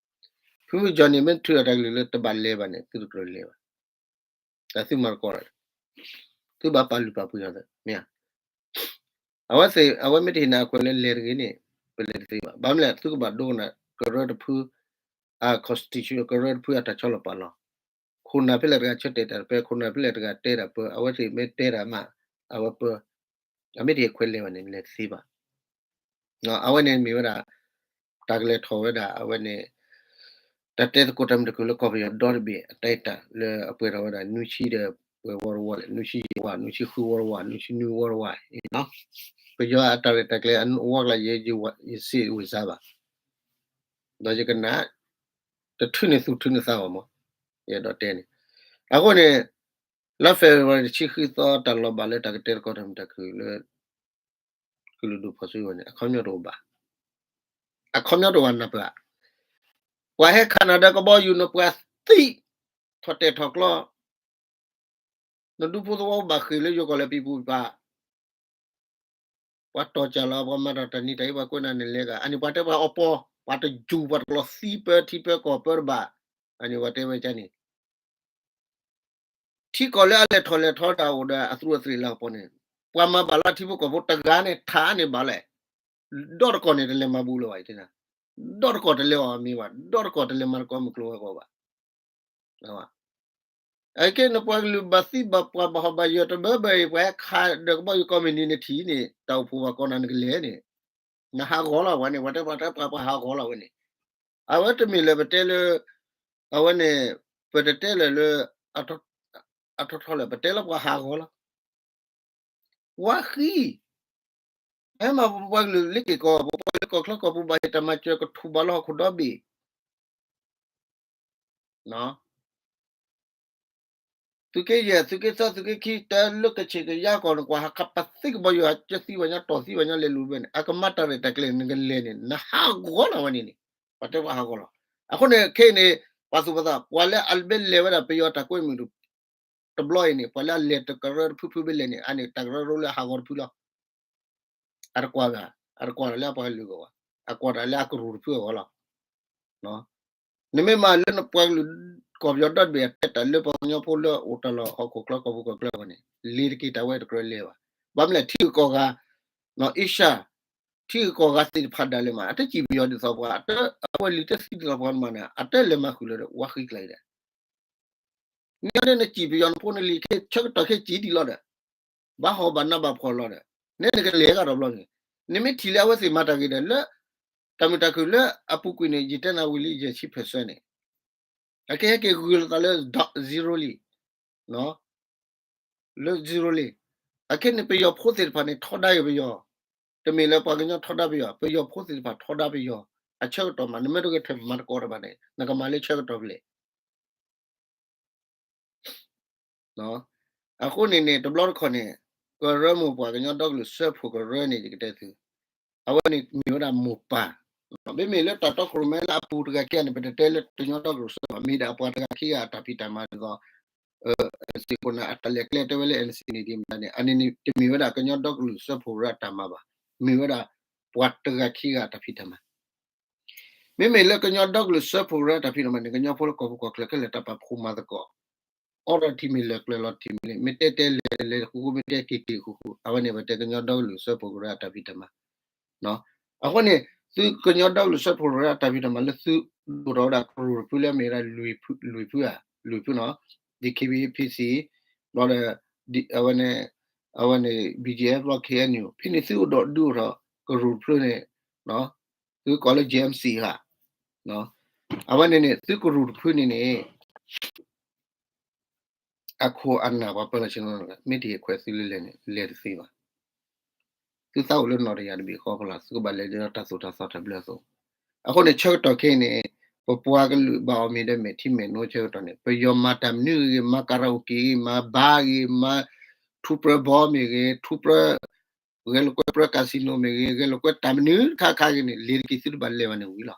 ဖုကၠီနံၤမ့ၢ်ထုးအတၢ်ကလုၢ်လၢတဘၣ်လဲၤဘၣ်န့ၣ် သုတကြၢးလဲၤဘၣ်. တၢ်သုမၤတကိးဒီး သုဘၣ်ပာ်လုၢ်ပာ်ပှ့ၤအီၤသ့ မ့ၢ်ဧါ. အဝဲသ့ၣ် အဝဲမ့ၢ်တဟ့ၣ်နၤအခွဲးလၢလဲၤတဂ့ၤန့ၣ် ပလဲၤတသ့ဘၣ်. ဘၣ်မနုၤလဲၣ် သုကဘၣ်ဒိကနၣ် ကရၢတဖု အ constitution ကရၢတဖုအတၢ်ဆီလီၤပာ်လီၤ. ခိၣ်နၢ်ဖဲလဲၣ်တဂၤဆၢတဲာ်တၢ်ပၢ, ခိၣ်နၢ်ဖဲလဲၣ်တဂၤတဲတၢ်ပၢ, အဝဲသ့ၣ်မ့ၢ်တဲတၢ်မး အဝဲပၢ, အမ့ၢ်တဟ့ၣ်ခွဲးလဲၤဘၣ်န့ၣ် လဲၤတသ့ဘၣ်. အဝဲန့ၣ်မ့ၢ်ဝဲဒၣ် တၢ်ကလဲၤထီၣ်ဝဲဒၣ် အဝဲန့ၣ် တၢ်တဲသကိးတၢ်မုာ်တၢ်ခုၣ်လၢကီၢ်ပယီၤဒီတဘ့ၣ် အတၢ်အဲၣ်တၢ်လၢအပှဲၤထီၣ်ဝဲဒၣ် နွံဆံဒီး ပှဲၤဝီတဝီလဲၣ်, နွံဆံယဲၢ်ဝီ, နွံဆံဃုဝီတဝီ, နွံဆံနွံဝီတဝီ, ပယီၤအတၢ်ရဲၣ်တၢ်ကျဲၤအဝီကျါယဲ ယစ့ဝံၤစါဘၣ်. ဒီးယကနၣ် တထုးန့ၢ်သူၣ်ထုးန့ၢ်သးဘၣ်မး, ယအဲၣ်ဒိးတဲန့ၣ်. အဃိန့ၣ် လါ February တဆံဃုသီ တၢ်လီၤဘၣ်လၢတၢ်ကတဲသကိးတၢ်မုာ်တၢ်ခုၣ်လၢ ကလုာ်ဒူၣ်ဖီၣ်စုဝဲန့ၣ် အခီပညီတအိၣ်ဘၣ်. အခီပညီတအိၣ်ဘၣ်နၢ်ပၢၢ်ဧါ. ပှၤဟဲခးနၤဒီးကဘီယူၤန့ၣ် ပှၤသံ ထီၣ်တဲာ်ထီၣ်ကျီ နဒူဖိသဝီဘၣ်ဃ့ၢ်လၢယိၤကီၢ်လၢပံၤပူၤပၤ ပှၤတီၢ်ကၢ်လီၤ ပှၤမၤတၢ်တၢ်နံၤတၢ်အံၤ ပှၤကွဲးနၤန့ၣ်လဲၤဂၤ အန့ၣ်ပှၤတဲပှၤအီပီ, ပှၤတယူၤ ပှၤတကျီသံပၢထံပၢကီၢ်ပၢတဘၣ်, အန့ၣ်ပှၤတဲဝဲကန့ၣ် ထံကီၢ်လၢအလဲၤထီၣ်လဲၤထီဒၣ်အိၣ်ဒီးအသရူးအသရ့းလၢအပီၤန့ၣ်, ပှၤမၤဘၣ်လၢထံဖိကီၢ်ဖိတဂၤန့ၣ် ထးန့ၢ်ဘၣ်လဲၣ်. ဒီတကီၢ်န့ၣ် တလဲၤမၤဘူးလၢၤဘၣ်, ဒီတကီၢ်တလဲၤအီၣ်အမံၤဘၣ်, ဒီတကီၢ်တလဲၤမၤသကိးမုၢ်ကျိၤဝဲၤကွာ်ဘၣ်. အကဲ နပှၤကလုာ်ဘၣ်သံဘၣ်ပှၢ်ဘၣ်ဟီၣ်ဘၣ်ယၢၤတဘၢဘၢအံၤ ပှၤဟဲခးဒီးကဘီယူၤကိးမုၢ်နံၤနထံၣ်န့ၣ် တၢ်အိၣ်ဖှိၣ်ဘၣ်ကီးနၤနကလဲၤန့ၣ်, နဟးဂီၤလီၤဝဲန့ၣ်, ပှၤတဲပှၤတဲပှၤပှၤဟးဂီၤလီၤဝဲန့ၣ်, အဝဲတမ့ၢ်လၢပတဲလၢ အဝဲန့ၣ် ပတတဲလၢၤလၢ အထီထီလၢၤ ပတဲလၢပှၤဟးဂီၤလီၤ. ဝါဃံ, ဟဲမၤပပှၤကလုာ်လ့ၤက့ၤကီး ပပှၤကလုာ်လၢကီၢ်ချၢကီၢ်ပူၤဘၣ်ဟ့ၣ်တၢ်မၤစၢၤကထူၣ်ဘၣ်လၢဟီၣ်ခိၣ်ဒီဘ့ၣ် သုးက့ယဲၢ် သုးက့သၢ သုးက့ခံ တၢ်လၢကဆ့ၣ်ကယါကီၢ်န့ၣ် ကွၢ်ဟးခးပသံကဘီယူၤ ဟးကၠၢသံဘၣ်ညီ တီၢ်သံဘၣ်ညီ လဲၤလူၤဘဲန့ၣ် အကမၤတၢ်ရဲၣ်တၢ်ကျဲၤ နကလဲၤန့ၣ် နဟးဂီၤလီၤဝဲန့ၣ်န့ၣ် ပှၤတဲပှၤဟးဂီၤလီၤ. အဃိန့ၣ် ခဲအံၤန့ၣ် ပှၤသူၣ်ပှၤသး ပှၤလၢအဘၣ်လဲၤဝဲဒၣ်ပယီၤတၢ်ကွဲမုာ် တဘျီအံၤန့ၣ် ပှၤလၢအလဲၤတကရၢတဖုဖုဘၣ်လဲၤန့ၣ် အန့ၣ် တၢ်ကရၢကရိလၢအဟးဂီၤတဖုလီၤ. အတကွၢ်ဂၤ, အတကွၢ်တၢ်လၢအပှၤကလုာ်အဂီၢ်ဘၣ်, အကွၢ်တၢ်လၢအကရူၢ်တဖုအဂီၢ်လီၤ. နမ့ၢ်မၤလၢနပှၤကလုာ် ကီၢ်ပယီၤဒီတဘ့ၣ်အတဲတၢ်လၢပှၤကညီဖိလၢအိၣ်တၢ်လီၢ်ဟီၣ်ခိၣ်ချၢကီၢ်ပူၤကီၢ်ချၢအဂီၢ်န့ၣ် လ့ၤတက့ၤတၢ်ဝဲတကြၢးလဲၤဘၣ်. ဘၣ်မနုၤလဲၣ် ထံဂၤကီၢ်ဂၤ Asia ထံဂၤကီၢ်ဂၤသ့ၣ်တဖၣ်ဒၣ်လဲာ်မး အတစံၣ်ပယီၤဒ်သိးပှၤ အဝဲလံာ်တၢ်သံဒ်သိးပှၤမၤန့ၣ် အတလဲၤမၤဃုာ်လၢၤဒီး ဝါဃံကျါအံၤဒီး န့ၣ်န့ၣ်နစံၣ်ပယီၤနဖိနလံၤခဲ ဆၢကတီၢ်ခဲစံၣ်ဒံးလီၤဒီး ဘၣ်ဟီၣ်ဘၣ်နးဘၣ်ဖှီၣ်လီၤဒီး နဲနကလဲၤဂၤဒီးဘျီန့ၣ် နမ့ၢ်ထံၣ်လၢအဝဲသ့ၣ်မၤတၢ်ဂ့ၤဒီး လၢတၢ်မုာ်တၢ်ခုၣ်လၢအပူၤကွံာ်န့ၣ် ယတဲနၤဝံၤလံ ယဲၢ်ဆံ percent န့ၣ် အကဲဟဲက့ၤဂုာ်လိာ်သးလၢ zero လံ လၢ zero လံ. အခဲန့ၣ် ပယီၤဖိသ့ၣ်တဖၣ်န့ၣ် ထီဒါက့ၤပယီၤ, တမ့ၢ်လၢပှၤကညီထီဒါပယီၤ, ပယီၤဖိသ့ၣ်တဖၣ်ထီဒါပယီၤ, အဆၢကတီၢ်မး နမ့ၢ်တဂဲၤထၢၣ်မၤသကိးတဘၣ်န့ၣ် နကမၤလၢဆၢကတီၢ်ဖဲလဲၣ်. အဃိန့ၣ်န့ၣ် တဘျီတခီၣ်န့ၣ် ကရၢမိၢ်ပှၢ်ကညီဒီကလုာ်စၢဖှိၣ်ကရၢန့ၣ် ယကတဲသု, အဝဲန့ၣ်မ့ၢ်ဝဲဒၣ်မိၢ်ပၢ်, မ့မ့ၢ်လၢတၢ်တီခိၣ်ရိၣ်မဲလၢအပူၤတဂၤခံဂၤန့ၣ် ပတတဲလၢကညီဒီကလုာ်စၢဖှိၣ်ဘၣ်, မ့ၢ်ဒၣ်ပှၤတဂၤခံဂၤအတၢ်ဖံးတၢ်မၤဒ်သိး NCA ခိၣ်နၢ်အတၢ်လဲၤကျဲတဲဝဲလၢ NCA န့ၣ်ဒ်မတၤန့ၣ် အန့ၣ်န့ၣ် တမ့ၢ်ဝဲဒၣ်ကညီဒီကလုာ်စၢဖှိၣ်ကရၢအတၢ်မၤဘၣ်, မ့ၢ်ဝဲဒၣ် ပှၤတဂၤခံဂၤအတၢ်ဖံးတၢ်မၤ မ့မ့ၢ်လၢကညီဒီကလုာ်စၢဖှိၣ်ကရၢတၢ်ဖံးတၢ်မၤန့ၣ် ကညီဖိလၢကီၢ်ပူၤကီၢ်ချၢခဲလၢာ်တၢ်ပာ်ဖှိၣ်မၤသကိး, အီထံမ့ၢ်လဲၤကျဲၤလီၤထံမ့ၢ်လံ, မ့ၢ်တဲတဲလဲၤလဲၤဃူဃူ မ့ၢ်တဲက့ၤက့ၤဃူဃူ, အဝဲန့ၣ်ပတဲကညီဒီကလုာ်စၢဖှိၣ်ကရၢအတၢ်ဖံးတၢ်မၤ. အဃိန့ၣ် သုကညီဒီကလုာ်စၢဖှိၣ်ကရၢအတၢ်ဖံးတၢ်မၤလၢသုဒိၣ်ထီၣ်ဝဲဒၣ်ကရူၢ်တဖုလၢအမ့ၢ်ဝဲဒၣ်လွံၢ်ဖုဧါ, လွံၢ်ဖုနီၤ, DKBA PC ဘျီဒီး အဝဲန့ၣ် အဝဲန့ၣ် BGF ဘျီ KNU ဖဲန့ၣ်သုအိၣ်ဒီးဒုးအိၣ်ထီၣ်ကရူၢ်တဖုန့ၣ် သုကိးလၢ JMC ဧါ, အဝဲန့ၣ်န့ၣ် သုကရူၢ်တဖုန့ၣ်န့ၣ် အခိၣ်အနၢ်ပှၤပၢလီၤဆ့ၣ်နီၤ မ့ၢ်တဟ့ၣ်ခွဲးသုလၢလဲၤန့ၣ် လဲၤတသ့ဘၣ်. သုသးအိၣ်လၢနီၣ်တယၢ်တဘ့ၣ်ဃီဖီလာ် သုကဘၣ်လဲၤဒ်တၢ်သိၣ်တၢ်သီတၢ်ဘျၢအသိး. အဃိန့ၣ် ဆၢကတီၢ်ခဲအံၤန့ၣ် ပပှၤကလုာ်ဘၣ်အီၣ်မ့ၤဒီးမဲာ်ထံမဲာ်နိဆၢကတီၢ်န့ၣ် ပယီၤမၤတၢ်မနုၤဂ့ၤ မၤကၤရၣ်အိၣ်က့ၤဂ့ၤ မၤဘၤဂ့ၤ မၤထူးပြၢဘီမ့ၢ်ဂ့ၤ ထူးပြၢ ဂဲၤလိာ်ကွဲပြၢ casino မ့ၢ်ဂ့ၤ ဂဲၤလိာ်ကွဲတၢ်မနုၤတခါခါဂ့ၤန့ၣ် လ့ၤတက့ၤသုတဘၣ်လဲၤဘၣ်န့ၣ်ဝံၤလီၤ.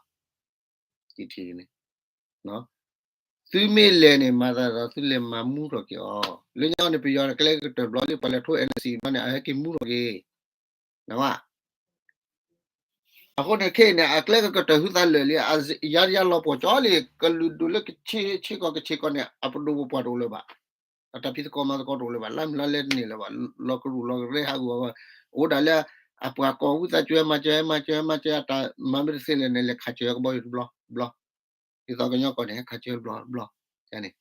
သုမ့ၢ်လဲၤန့ၣ် မၤသးဒီးသုလဲၤမၤမူထီၣ်က့ၤအီၤ လၢညါန့ၣ် ပယီၤကျဲကတၢၢ်ဘျီလံ ပှၤလဲၤထိ NCA ဘျီန့ၣ် အဟဲက့ၤမူထီၣ်က့ၤ နဝဲ အဃိန့ၣ်ခဲအံၤန့ၣ် အကျဲကကတၢၢ်ဟုသးလၢာ်လံ ယၤယၤလီၤပှီၢ်ကၠီလံ ကလုာ်ဒူၣ်လၢကဆ့ကီၢ်ကဆ့ကီၢ်န့ၣ် အပဒိၣ်ပပှၢ်တအိၣ်လၢၤဘၣ်, အတၢ်ဖံးသကိးမၤသကိးတအိၣ်လၢၤဘၣ်, လါမုၢ်လါလဲတန့ၢ်လၢၤဘၣ်, လီၤကရူၢ်လီၤကရဲဟးဂူာ်အီၤ, အိၣ်ဒၣ်လၢ အပှၤကိးဝံသးစူၤမၤစၢၤ မၤစၢၤ မၤစၢၤ အတၢ်မၤမ့ၢ်တသ့လဲၣ်န့ၣ် လဲၤခးစၢၤကဘီယူၤတဘျီဘျီ, ဒ်သိးကညီကီၢ်န့ၣ် ဟဲခးစၢၤတဘျီဘျီ, န့ၣ်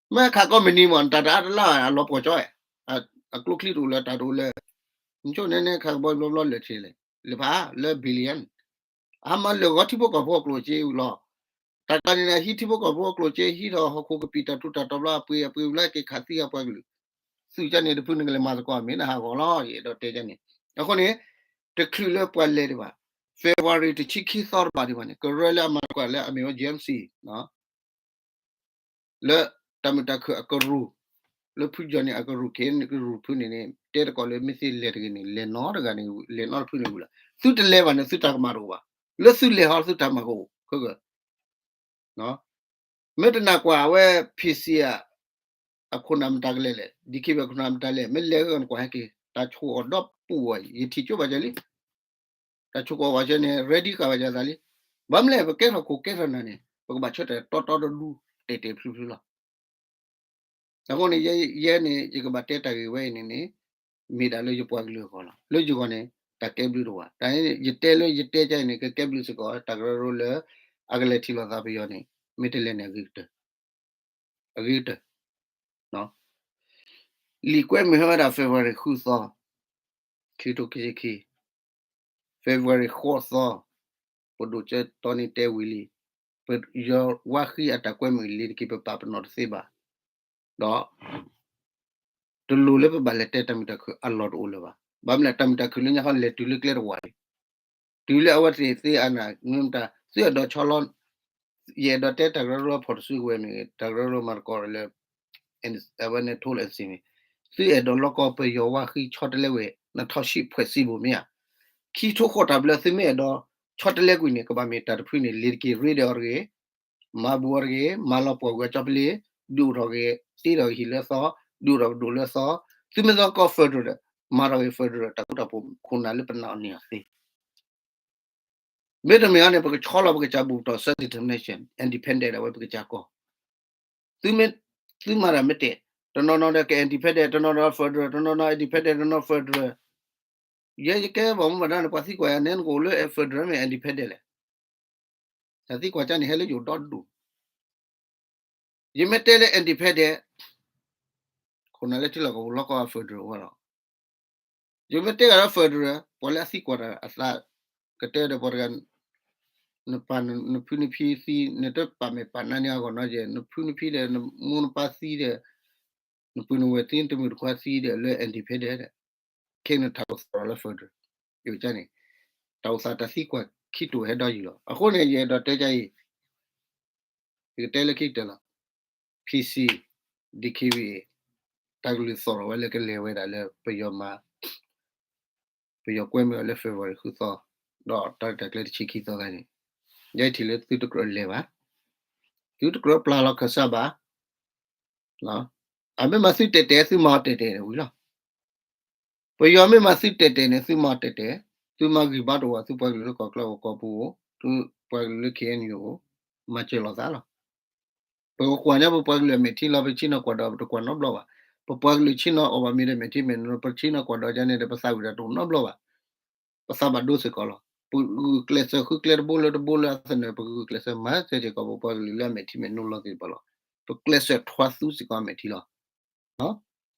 မ့ၢ်ခးကိးမုၢ်နံၤမ့ၢ် တၢ်တအါတလါ အလီၤပှီၢ်ကၠီ, အကျိချံတအိၣ်လၢၤ တၢ်တအိၣ်လၢၤ, နဆိန့ၣ်န့ၣ် ခးကဘီယူၤဘျီဘျီလၢာ်ထံလဲၣ်, လၢဖးလၢ billion, အမၤလၢာ်ဂီၤထံဖိကီၢ်ဖိအကျိၣ်စ့ဝံၤလီၤ, တၢ်ကျါန့ၣ် ဟံးထံဖိကီၢ်ဖိအကျိၣ်စ့ ဟံးထီၣ်ဟီၣ်ခိၣ်ကပံာ်တၢ်ထူးတၢ်တီၤဘျီ အပှ့ၤအပှ့ၤဝံၤလၢက့ၤခးသံအပှၤကလုာ်, သုးကန့ၣ်တဖုန့ၣ်ကလဲၤမၤသကိးမ့ၢ်နဟးဂီၤလီၤ ယအဲၣ်ဒိးတဲကန့ၣ်, အဃိန့ၣ် တချုးလၢပှၤလဲၤဒံးဘၣ်, February တဆံခံသီတဘၣ်ဒံးဘၣ်န့ၣ် ကရၢလၢအမၤကွၢ်လၢအမ့ၢ်ဝဲ JMC လၢတၢ်မုာ်တၢ်ခုၣ်အကရူၢ်, လၢဖုကၠီၣ်န့ၣ်အကရူၢ် ခ့ၣ်ကရူၢ်ဖုန့ၣ်န့ၣ် တဲတကိးလၢမ့ၢ်သ့လဲၤတဂ့ၤန့ၣ် လဲၤနီတဂၤန့ၣ် လဲၤနီတဖုန့ၣ်ဝံၤလီၤ, သုတလဲၤဘၣ်န့ၣ် သုတၢ်ကမၣ်တအိၣ်ဘၣ်, လၢသုလဲၤဟီသုတၢ်မၤကအိၣ်, မ့ၢ်တနာ်ကွၢ်အဝဲ PC အခိၣ်နၢ်မတၤကလဲာ်လဲၣ်, DKBA အခိၣ်နၢ်မတၤလဲၣ်, မ့ၢ်လဲၤဂ့ၤနကွၢ်ဟဲက့ၤ, တၢ်ဆိၣ်အီၤဒီပူၤဝဲ ယထံၣ်ကၠိဘၣ်ကဲလံ တၢ်ဆိၣ်ကီးဝဲကဲန့ၣ် ready ဃာ်ဝဲကဲသးလံ, ဘၣ်မနုၤလဲၣ် ပကဲထီၣ်ခိၣ်ကဲထီၣ်နၢ်န့ၣ် ပကဘၣ်ဆၢတဲာ်တီတီတဒူ တဲာ်တဲာ်ဖျုးဖျုးလီၤ. အဃိန့ၣ် ယဲန့ၣ် ယကဘၣ်တဲတၢ်ဂ့ၢ်ဝဲအံၤန့ၣ်န့ၣ် မ့ၢ်ဒၣ်လၢယပှၤကလုာ်အဂီၢ်လီၤ. လၢယဂီၢ်န့ၣ် တၢ်ကဲဘျုးတအိၣ်ဘၣ်. တၢ်ယတဲလၢယတဲကါအံၤန့ၣ် ကကဲဘျုးစ့ၢ်ကီး တၢ်ကရၢကရိလၢ အကလဲၤထံၣ်လိာ်သးပယီၤန့ၣ် မ့ၢ်တလဲၤန့ၣ် အဂ့ၤကတၢၢ် အဂ့ၤကတၢၢ် လံာ်ကွဲမုာ်ဟဲဝဲဒၣ် February ဃုသီ, ခံကထိခံဆံခံ, February ဃိးသီ, ပဒိၣ်ကၠၢတီန့ၣ်တဲဝံၤလံ, ပယီၤဝါဃံအတၢ်ကွဲမုာ်လံတက့ၢ် ပပာ်ပနီၣ်တသ့ဘၣ်, ဒီး တလိၣ်လၢပဘၣ်လဲၤတဲတၢ်မုာ်တၢ်ခုၣ်အလီၢ်တအိၣ်လၢၤဘၣ်. ဘၣ်မနုၤလဲၣ် တၢ်မုာ်တၢ်ခုၣ်လၢညါခီလဲၤတုၤလၢကျဲတဝၢလံ, တုၤလၢအဝဲသ့ၣ်သ့အနၢ်မ့ၢ်မတၤ သုအဲၣ်ဒိးဆီလီၤ ယအဲၣ်ဒိးတဲတၢ်ကရၢကရိဖီၣ်တစုကဝဲၤမ့ၢ်ဂ့ၤ တၢ်ကရၢကရိမၤသကိးလၢ အဝဲန့ၣ် ထိလၢအစံးမ့ၢ် သုအဲၣ်ဒိးလီၢ်ကီၢ်ပယီၤဝါဃံဆီတလဲဝဲ နထီၣ်ဆံးဖှဲးစံးဘိၣ်မ့ၢ်ဧါ, ခံထိခိၣ်တၢ်ဘျၢသုမ့ၢ်အဲၣ်ဒိးဆီတလဲကွံာ်န့ၣ် ကဘၣ်မ့ၢ်တၢ်တဖုန့ၣ် လ့ၤတက့ၤရ့ဒီးအီၤတဂ့ၤ, မၤဘူးအီၤတဂ့ၤ, မၤလီၤပှီၢ်ကွံာ်အကၠီပလ့ၤ, ဒုးအိၣ်ထီၣ်က့ၤ တ့ထီၣ်က့ၤဟံၣ်လၢသီ, ဒုးအိၣ်ထီၣ်ကဒိၣ်လၢသီ, သုမ့ၢ်သီကီၢ် federal ဒီး မၤထီၣ်က့ၤ federal တၢ်ဃူတၢ်ဖိးခိၣ်နၢ်လၢပနာ်အီၤန့ၢ်အီၤသ့ မ့တမ့ၢ်အီၤန့ၣ် ပကဆီလီၤပကစၢ်ဘူးကတီၢ် self determination, independent အဝဲပကစၢ်ကီၢ်, သုမ့ၢ်, သုမၤတၢ်မ့ၢ်တဲာ်, တနီၤနီၤဒီးက independent, တနီၤနီၤ federal, တနီၤနီၤ independent, တနီၤ federal, ယဲယကဲဘၣ်မူဘၣ်ဒါန့ၣ် ပှၤသံကွၢ်ယၤ နဲနကအိၣ်လၢ federal မ့ၢ် independent လဲၣ်, တၢ်သံကွၢ်ကါန့ၣ် ဟဲလၢယအိၣ်ဒီဒူၣ် ယမ့ၢ်တဲလၢ independent ခိၣ်နၢ်လၢထံလီၢ်ကီၢ်ပူၤလီၢ်ကီၢ် federal ဝဲလီၤ. ယမ့ၢ်တဲဂၤလၢ federal ပှၤလၢအသံကွၢ်တၢ်အသး ကတဲဒီးပှၤတဂၤ နပၢ်နဖုနဖံသံ နတပာ်မဲာ်ပာ်နါန့ၢ်အဂီၢ်နီၤယဲ နဖုနဖံဒီး နမိၢ်နပၢ်သံဒီး နပုၢ်နဝဲၢ်သံ နတမုၣ်တခွါသံဒီး လၢ independent ဒီး ခဲအံၤနတၢ်အိၣ်သးလီၤလၢ federal ယကန့ၣ် တၢ်အိၣ်သးတၢ်သံကွၢ်ခံတိာ်ဟဲဒီးယံၤလီၤ. အဃိန့ၣ် ယအဲၣ်ဒိးတဲကအံၤ ယကတဲလၢခံကတၢၢ်လီၤ. PC, DKBA တၢ်ကလုၢ်သီၣ်ထီၣ်ဝဲလၢကလဲၤဝဲဒၣ်လၢပယီၤမၤ ပယီၤကွဲမုာ်အီၤလၢ February ဃုသီ, ဒီးတၢ်ရဲၣ်တၢ်ကျဲၤတဆံခံသီခါန့ၣ်, ယဲထံၣ်လၢသုတကြၢးလဲၤဘၣ်, သုတကြၢးပျၢ်လီၤခၢၣ်စးဘၣ်, အမ့ၢ်မၤသုတဲာ်တဲာ် သုမၤအီၤတဲာ်တဲာ်န့ၣ်ဝံၤလီၤ. ပယီၤမ့ၢ်မၤသုတဲာ်တဲာ်န့ၣ် သုမၤအီၤတဲာ်တဲာ်, သုမၤဂံၢ်ဘါတဝီ သုပှၤကလုာ်လၢကီၢ်ချၢကီၢ်ပူၤ, သုပှၤကလုာ်လၢ ခ့ၣ်အဲၣ်ယူၣ် မၤစၢၤလိာ်သးလီၤ. ပကကွၢ်ညါပပှၤကလုာ်အမဲာ်ထံလီၤ, ပဆ့ၣ်နီၤကွၢ်ဒီး ပတကွၢ်နီတဘျီဘၣ်. ပပှၤကလုာ်ဆ့ၣ်နီၤအီၣ်ဘၣ်မ့ၤဒီးမဲာ်ထံမဲာ်နိ, ပဆ့ၣ်နီၤကွၢ်ဒီးယါန့ၣ်ဒီး ပသးဝံၣ်တၢ်တအိၣ်နီတဘျီဘၣ်. ပသးဘၣ်ဒိစ့ၢ်ကီးလီၤ. ပဂုာ်ကျဲးစၢးဃုကျဲတဘိလၢတဘိလၢအသနၢၣ် ပဂုာ်ကျဲးစၢးမၤစၢၤစ့ၢ်ကီး ပပှၤကလုာ်လၢအမဲာ်ထံမဲာ်နိလီၤသ့ၣ်တဖၣ်လီၤ. ပကျဲးစၢးထွါသူစ့ၢ်ကီးအမဲာ်ထံလီၤ.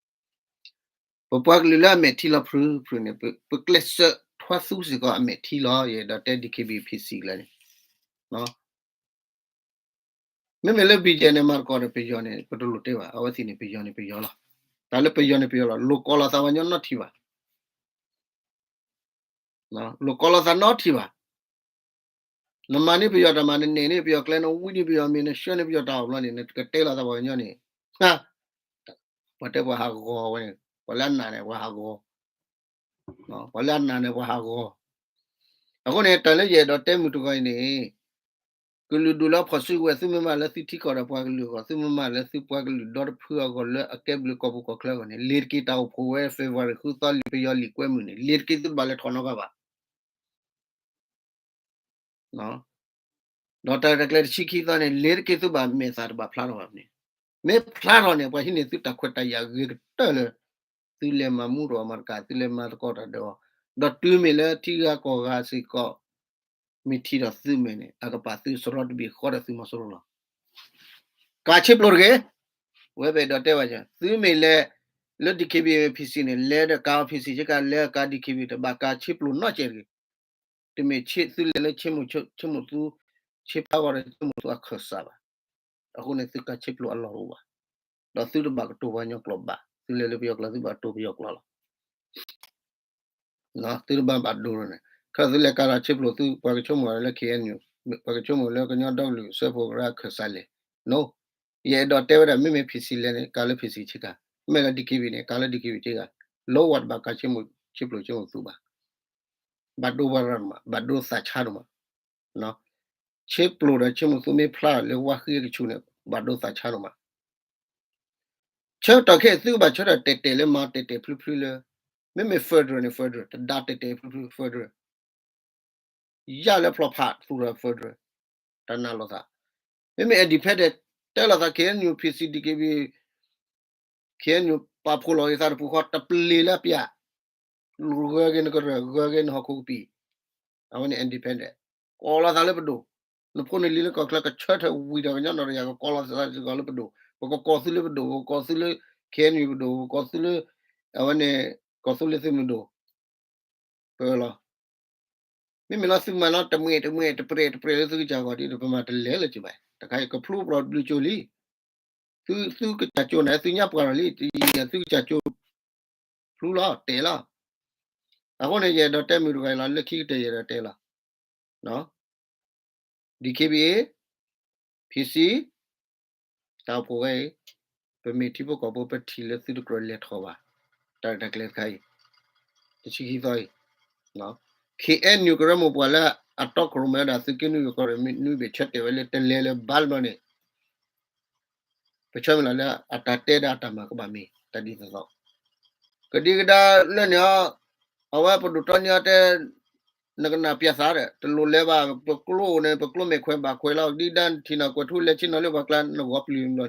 ပပှၤကလုာ်လၢအမဲာ်ထံလီၤဖုဖုန့ၣ် ပကျဲးစၢးထွါသူစ့ၢ်ကီးအမဲာ်ထံလီၤ. ယအဲၣ်ဒိးတဲ DKBA PC ကျါန့ၣ် မ့မ့ၢ်လၢ BGF န့ၣ် မၤသကိးဒီးပယီၤန့ၣ် ပတလိၣ်တဲဘၣ်. အဝဲသ့ၣ်န့ၣ် ပယီၤန့ၣ်ပယီၤလီၤ. တၢ်လၢပယီၤန့ၣ်ပယီၤလီၤ. လိာ်ကိးလီၤသးပှၤကညီနီတထံၣ်ဘၣ်. လိာ်ကိးလီၤသးနီတထံၣ်ဘၣ်. နမၤန့ၢ်ပယီၤတၢ်မၤ, နနဲၣ်န့ၢ်ပယီၤကျဲ, နဝံန့ၢ်ပယီၤမ့ၤ, နဆှၢန့ၢ်ပယီၤတၢ်အီၣ်ဘျီန့ၣ် နကတဲလီၤသးပှၤကညီန့ၣ်, ပှၤတဲပှၤဟးဂီၤဝဲန့ၣ်, ပှၤလၢအနာ်န့ၣ် ပှၤဟးဂီၤ, ပှၤလၢအနာ်န့ၣ် ပှၤဟးဂီၤ. အဃိန့ၣ် တၢ်လၢယအဲၣ်ဒိးတဲမုၢ်တဂီၤအံၤန့ၣ်, ကလုာ်ဒူၣ်လၢအဖီၣ်စုကဝဲၤ သုမ့ၢ်မၤလၢသုထံကီၢ်ဒီးပှၤကလုာ်အဂီၢ်, သုမ့ၢ်မၤလၢသုပှၤကလုာ်ဒီတဖုအဂီၢ် လၢအကဲဘျုးကီၢ်ပူၤကီၢ်ချၢအဂီၢ်န့ၣ် လ့ၤတက့ၤတၢ်အိၣ်ဖှိၣ်ဝဲ February ဃုသီလံာ် ပယီၤလံာ်ကွဲမုာ်န့ၣ် လ့ၤတက့ၤသုတဘၣ်လဲၤထီၣ်နီတဂၤဘၣ်. ဒီးတၢ်ရဲၣ်တၢ်ကျဲၤတဆံခံသီန့ၣ် လ့ၤတက့ၤသုဘၣ်မဲာ်သၣ်တဘၣ်ဖျါထီၣ်ဘၣ်န့ၣ်, မ့ၢ်ဖျါထီၣ်န့ၣ် ပှၤဟံးန့ၢ်သုတၢ်ခွဲးတၢ်ယာ်ဂ့ၤကတၢၢ်လၢ သုလဲၤမၤမူထီၣ်မၤတကး, သုလဲၤမၤသကိးတၢ်ဒီးအီၤ, ဒီးတုၤမ့ၢ်လၢထံဂၤကီၢ်ဂၤစ့ၢ်ကီး မ့ၢ်ထံၣ်ဒီးသုမဲာ်န့ၣ် အကပာ်သုစရီတဘ့ၣ်ဃီဒီးသုမီၤစိရိၤလီၤ. ကၤဆ့ပျိတဂ့ၤ, ဝဲပအဲၣ်ဒိးတဲဘၣ်, သုမ့ၢ်လဲၤ လၢ DKBA PC န့ၣ် လဲၤဒီးကၤ PC ဆ့ကၤ လဲၤကၤ DKBA တဘၣ်ကၤဆ့ပျိနီတစဲးတဂ့ၤ. တမ့ၢ်သုလဲၤလၢ ဆ့မိၣ်သူ, ဆ့ဖျါဂီၤဒီးဆ့မိၣ်သူအခၢၣ်စးဘၣ်. အဃိန့ၣ် သုကၤဆ့ပျိအလီၢ်တအိၣ်ဘၣ်. ဒီးသုတဘၣ်ကတိၤပှၤကညီကျိာ်ဘၣ်, သုလဲၤလၢပယီၤကျိာ် သုဘၣ်ကတိၤပယီၤကျိာ်လီၤ. သုတဘၣ်ဘၣ်ဒိန့ၣ်, ခဲသုလဲၤကၤဒီးဆ့ပျိ သုပှၤကဆိကမိၣ်လၢ ခ့ၣ်အဲၣ်ယူၣ်, ပှၤကဆိကမိၣ်လၢကညီဒီကလုာ်စၢဖှိၣ်ကရၢအခၢၣ်စးလဲၣ်. ယအဲၣ်ဒိးတဲဝဲဒၣ် မ့မ့ၢ် PC လဲၤန့ၣ် ကၤလၢ PC ဆ့ကၤ, မ့ၢ်လၢ DKBA န့ၣ် ကၤလၢ DKBA ဆ့ကၤ, လီဝဲတဘၣ်ကၤဆ့ပျိ ဆ့မိၣ်သူဘၣ်. ဘၣ်ဒိပှၤရၤဒိၣ်မး, ဘၣ်ဒိသးဆါဒိၣ်မး. ဆ့ပျိဒီးဆ့မိၣ်သူမ့ၢ်ဖျါလၢဝါဃံအကဆူးန့ၣ် ဘၣ်ဒိသးဆါဒိၣ်မး. ဆၢကတီၢ်ခဲအံၤ သုကဘၣ်ဆၢထၢၣ်တဲာ်တဲာ်လၢမၤတဲာ်တဲာ်ဖျုဖျုလၢ, မ့မ့ၢ် federal န့ၣ် federal, တဒါတဲာ်တဲာ်ဖျုဖျု federal, ယၢ်လၢဖျီၣ်ဖးသူၣ်ဒီး federal, တၢ်နာ်လိာ်သး. မ့မ့ၢ် independent တဲလိာ်သး KNU, PC, DKBA, KNU ပာ်ဖှိၣ်လီၤက့ၤသးတပူၤဃီ တပျ့ၤလၢအပျၢ်, ဂၢၤက့ၤနကရၢၢ်, ဂၢၤက့ၤနဟီၣ်ခိၣ်ကပံာ်, အဝဲန့ၣ် independent, ကိးလီၤသးလၢပဒိၣ်, နဖိနလံၤလၢကီၢ်ချၢ ကဆၢထၢၣ်ဝံၤဒီးကညီနီၢ်တယၢ် ကကိးလီၤသးစ့ၢ်ကီးလၢပဒိၣ်, ပကကိးသုလၢပဒိၣ်, ပကကိးသုလၢ KNU ပဒိၣ်, ပကကိးသုလၢ အဝဲန့ၣ် ကီၢ်သူလ့ၤသုးမုၢ်ဒိၣ်, ပလီၤ. မ့မ့ၢ်လီၤသုမၤလီၤတမှဲၤတမှဲၤ တပြဲၤတပြဲၤလၢသုကစၢ်ဂီၢ်ဒ်ဒီး ပမၤတလဲၤလၢၤက့ၤဘၣ်. တခါအံၤ ကဖျိပျီဘျုးကၠိလံ. သုကစၢ်ကၠိန့ၣ် သုညါပှၢ်လီၤလံ, သုကစၢ်ကၠိ ဖျိလီၤ တဲာ်လီၤ. အဃိန့ၣ် ယအဲၣ်ဒိးတဲမုၢ်တဂီၤအံၤလီၤ, လၢခံကတၢၢ်ယအဲၣ်ဒိးတဲလီၤ. DKBA, PC, တၢ်အိၣ်ဖှိၣ်ဝဲအံၤ, ပမ့ၢ်ထံဖိကီၢ်ဖိ ပထံၣ်လၢသုတကြၢးလဲၤထီၣ်ဘၣ်. တၢ်ရဲၣ်တၢ်ကျဲၤတခါအံၤ, တဆံခံသီအံၤ, KNU ကရၢမိၢ်ပှၢ်လၢအတီခိၣ်ရိၣ်မဲဝဲဒၣ် သုးက့နွံကီၢ်ရ့ၣ် နွံဘ့ၣ်ဆၢတဲာ်ဝဲလၢတလဲၤလၢၤဘၣ်လၢၤဘျီန့ၣ် ပဆၢမုၢ်လၢ်လၢအတၢ်တဲဒီးအတၢ်မၤကဘၣ်မ့ၢ်တၢ်ဒ်သိးသိး, ကဒံကဒါလၢန့ၣ်, အဝဲပဒိၣ်တီနံၤအီၤတဲ နကနၣ်ပၠးသးဒီး တလိၣ်လဲၤဘၣ်, ပကျိန့ၣ် ပကျိမဲာ်ခွဲးဘၣ်ခွဲးလီၤ, ဒ်ဒၣ်ထံၣ်နၤကွဲးထူလဲၤဆ့ၣ်နီၤလၢပှၤကျါ နဂီၤပျုၤဘျီဒီး, ဂီၤ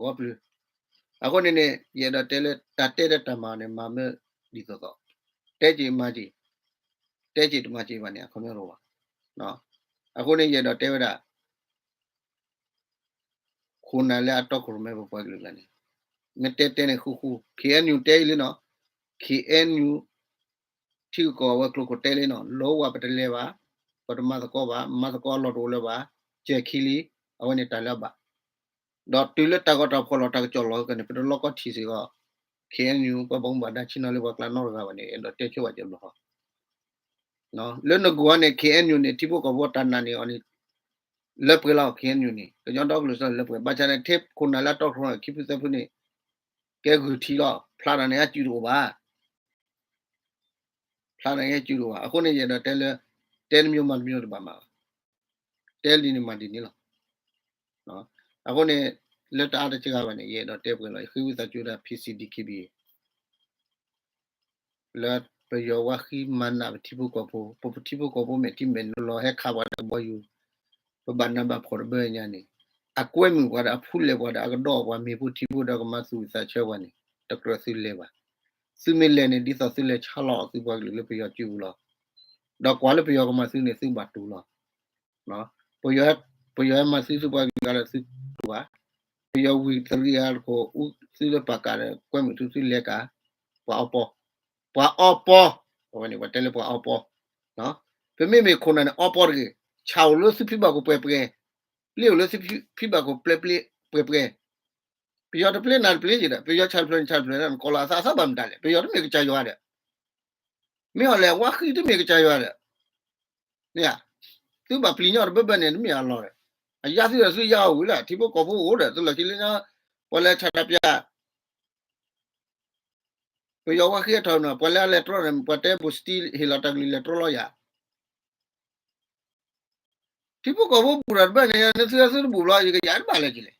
ပျုၤ. အဃိန့ၣ်န့ၣ် ယအဲၣ်ဒိးတဲလၢတၢ်တဲဒီးတၢ်မၤန့ၣ် မၤမ့ၢ်ဒ်သိးသိး, တဲက့ၤမၤက့ၤ, တဲက့ၤတမၤက့ၤဘၣ်န့ၣ် အခီပညီတအိၣ်ဘၣ်. အဃိန့ၣ် ယအဲၣ်ဒိးတဲဝဲဒၣ် ခိၣ်နၢ်လၢအတီခိၣ်ရိၣ်မဲပပှၤကလုာ်ကျါန့ၣ်, မ့ၢ်တဲတဲန့ၣ်ဃူဃူ, KNU တဲအံၤလံနီၤ, KNU ထံကီၢ်အဝဲကျိၤခိၣ်တဲလံနီၤ, လီဝဲပတလဲၤဘၣ်, ပတမၤသကိးဘၣ်, မၤသကိးအလီၢ်တအိၣ်လၢၤဘၣ်, ကဲခံလံ, အဝဲန့ၣ်တၢ်လၢအဘၣ်. ဒီးတုၤလၢတၢ်ဂီၤတၢ်ဖီၣ်လီၤ တၢ်ကစီၣ်လီၤကန့ၣ် ပတလီၢ်ကီထံၣ်စ့ၢ်ကီး KNU ပှၤဘၣ်မူဘၣ်ဒါဆ့ၣ်နီၤလၢပှၤကျါနီတဂၤဘၣ်န့ၣ် အဲၣ်ဒိးတဲဆိဝဲကၠီဘျီဃီ လၢနဂီၢ်န့ၣ် KNU န့ၣ် ထံဖိကီၢ်ဖိတၢ်နာ်န့ၢ်အီၤန့ၣ် လၢပှဲၤလီၤ KNU န့ၣ် ကညီဒီကလုာ်စၢလၢပှဲၤ ဘၣ်ဆၣ်န့ၣ် ထဲခိၣ်နၢ်လၢအတီခိၣ်ရိၣ်မဲခံဖုသၢဖုန့ၣ် ကဲဂုာ်ထံလီၤ ဖျါတၢ်န့ၣ်အစုတအိၣ်ဘၣ် ဖျါတၢ်န့ၣ်အစုတအိၣ်ဘၣ် အဃိန့ၣ် ယအဲၣ်ဒိးတဲလၢ တဲတမံၤမၤတမံၤတဘၣ်မး တဲဒ်န့ၣ်မၤဒ်န့ၣ်လီၤ အဃိန့ၣ် လၢတအါတစှၤဘၣ်န့ၣ် ယအဲၣ်ဒိးတဲပှဲၤလီၤ. ယဃ့ဝံသးစူၤဒၣ် P C D K B လၢပယီၤဝါဃံမၤနးပထံဖိကီၢ်ဖိ, ပထံဖိကီၢ်ဖိမဲာ်ထံမဲာ်နိလီၤ ဟဲခးပှၤဒီးကဘီယူၤ, ပဘၣ်နးဘၣ်ဖှီၣ်တဘၣ်ညါန့ၣ်, အကွဲမုာ်ပှၤဒီး အဖူလဲၣ်ပှၤဒီး အကဒီးပှၤမ့ၢ်ဖိထံဖိဒီး ကမၤသူၣ်ဝံၣ်သးဆၢပှၤန့ၣ် တကြၢးသုလဲၤဘၣ်. သုမ့ၢ်လဲၤန့ၣ် ဒ်သိးသုလဲၤဆါလီၤအီၤသုပှၤကလုာ်လၢပယီၤစုပူၤလီၤ. ဒီးကွၢ်လၢပယီၤကမၤသုန့ၣ် သုဘၣ်တူၢ်လီၤ. ပယီၤ, ပယီၤမၤသုသုပှၤကလုာ်ဂၤဒီးသုတူၢ်ဘၣ်. ပယီၤဝံၤတရံးအါတခိၣ် အူသုလၢပာ်ကးဒီး ကွဲမုာ်သုသုလဲၤကး, ပှၤအီပီ, ပှၤအီပီ, အဝဲန့ၣ်ပှၤတဲလၢပှၤအီပီ, ပမ့မ့ၢ်ခိၣ်နၢ်န့ၣ် အီပီတဂ့ၤ, ဆၣ်အိၣ်လၢသုဖံဘၣ်ခိၣ်ပှဲၤပှဲၤ, ပျ့ၤအိၣ်လၢသုဖံဘၣ်ခိၣ်ပျဲပျဲပှဲၤပှဲၤ, ပယီၤတပျ့နၤတပျ့က့ၤဒီး ပယီၤဆၣ်တဖျၢၣ်နဆၣ်တဖျၢၣ်ဒီး နကိးလီၤအသးအသးဘၣ်မတၤလဲၣ်, ပယီၤတမ့ၢ်ကစၢ်ယွၤဒီး မ့ၢ်အီၤလဲၣ် ဝါဃံတမ့ၢ်ကစၢ်ယွၤဒီး, န့ၣ်, သုဘၣ်ပျံၤညီတဘၢဘၢန့ၣ် တမ့ၢ်အလီၢ်ဒီး, အယါသုဒီးသုယါအီၤဝံၤလၢ ထံဖိကီၢ်ဖိအိၣ်ဒီး သုလီၢ်ခံလၢညါ, ပှၤလၢဆန္ဒပြ, ပယီၤဝါဃံအထီၣ်နီၤ ပှၤလၢအလဲၤတြီန့ၣ် ပှၤတဲဘိၣ်စတံဟ့ၣ်လီၤတၢ်ကလုၢ်လဲၤတြီလီၤယၤ ထံဖိကီၢ်ဖိဘူးဒီးတဘၢန့ၣ် နသုသုတဘူးဘျီ ယကယၤတဘၣ်လၢကလဲၣ်,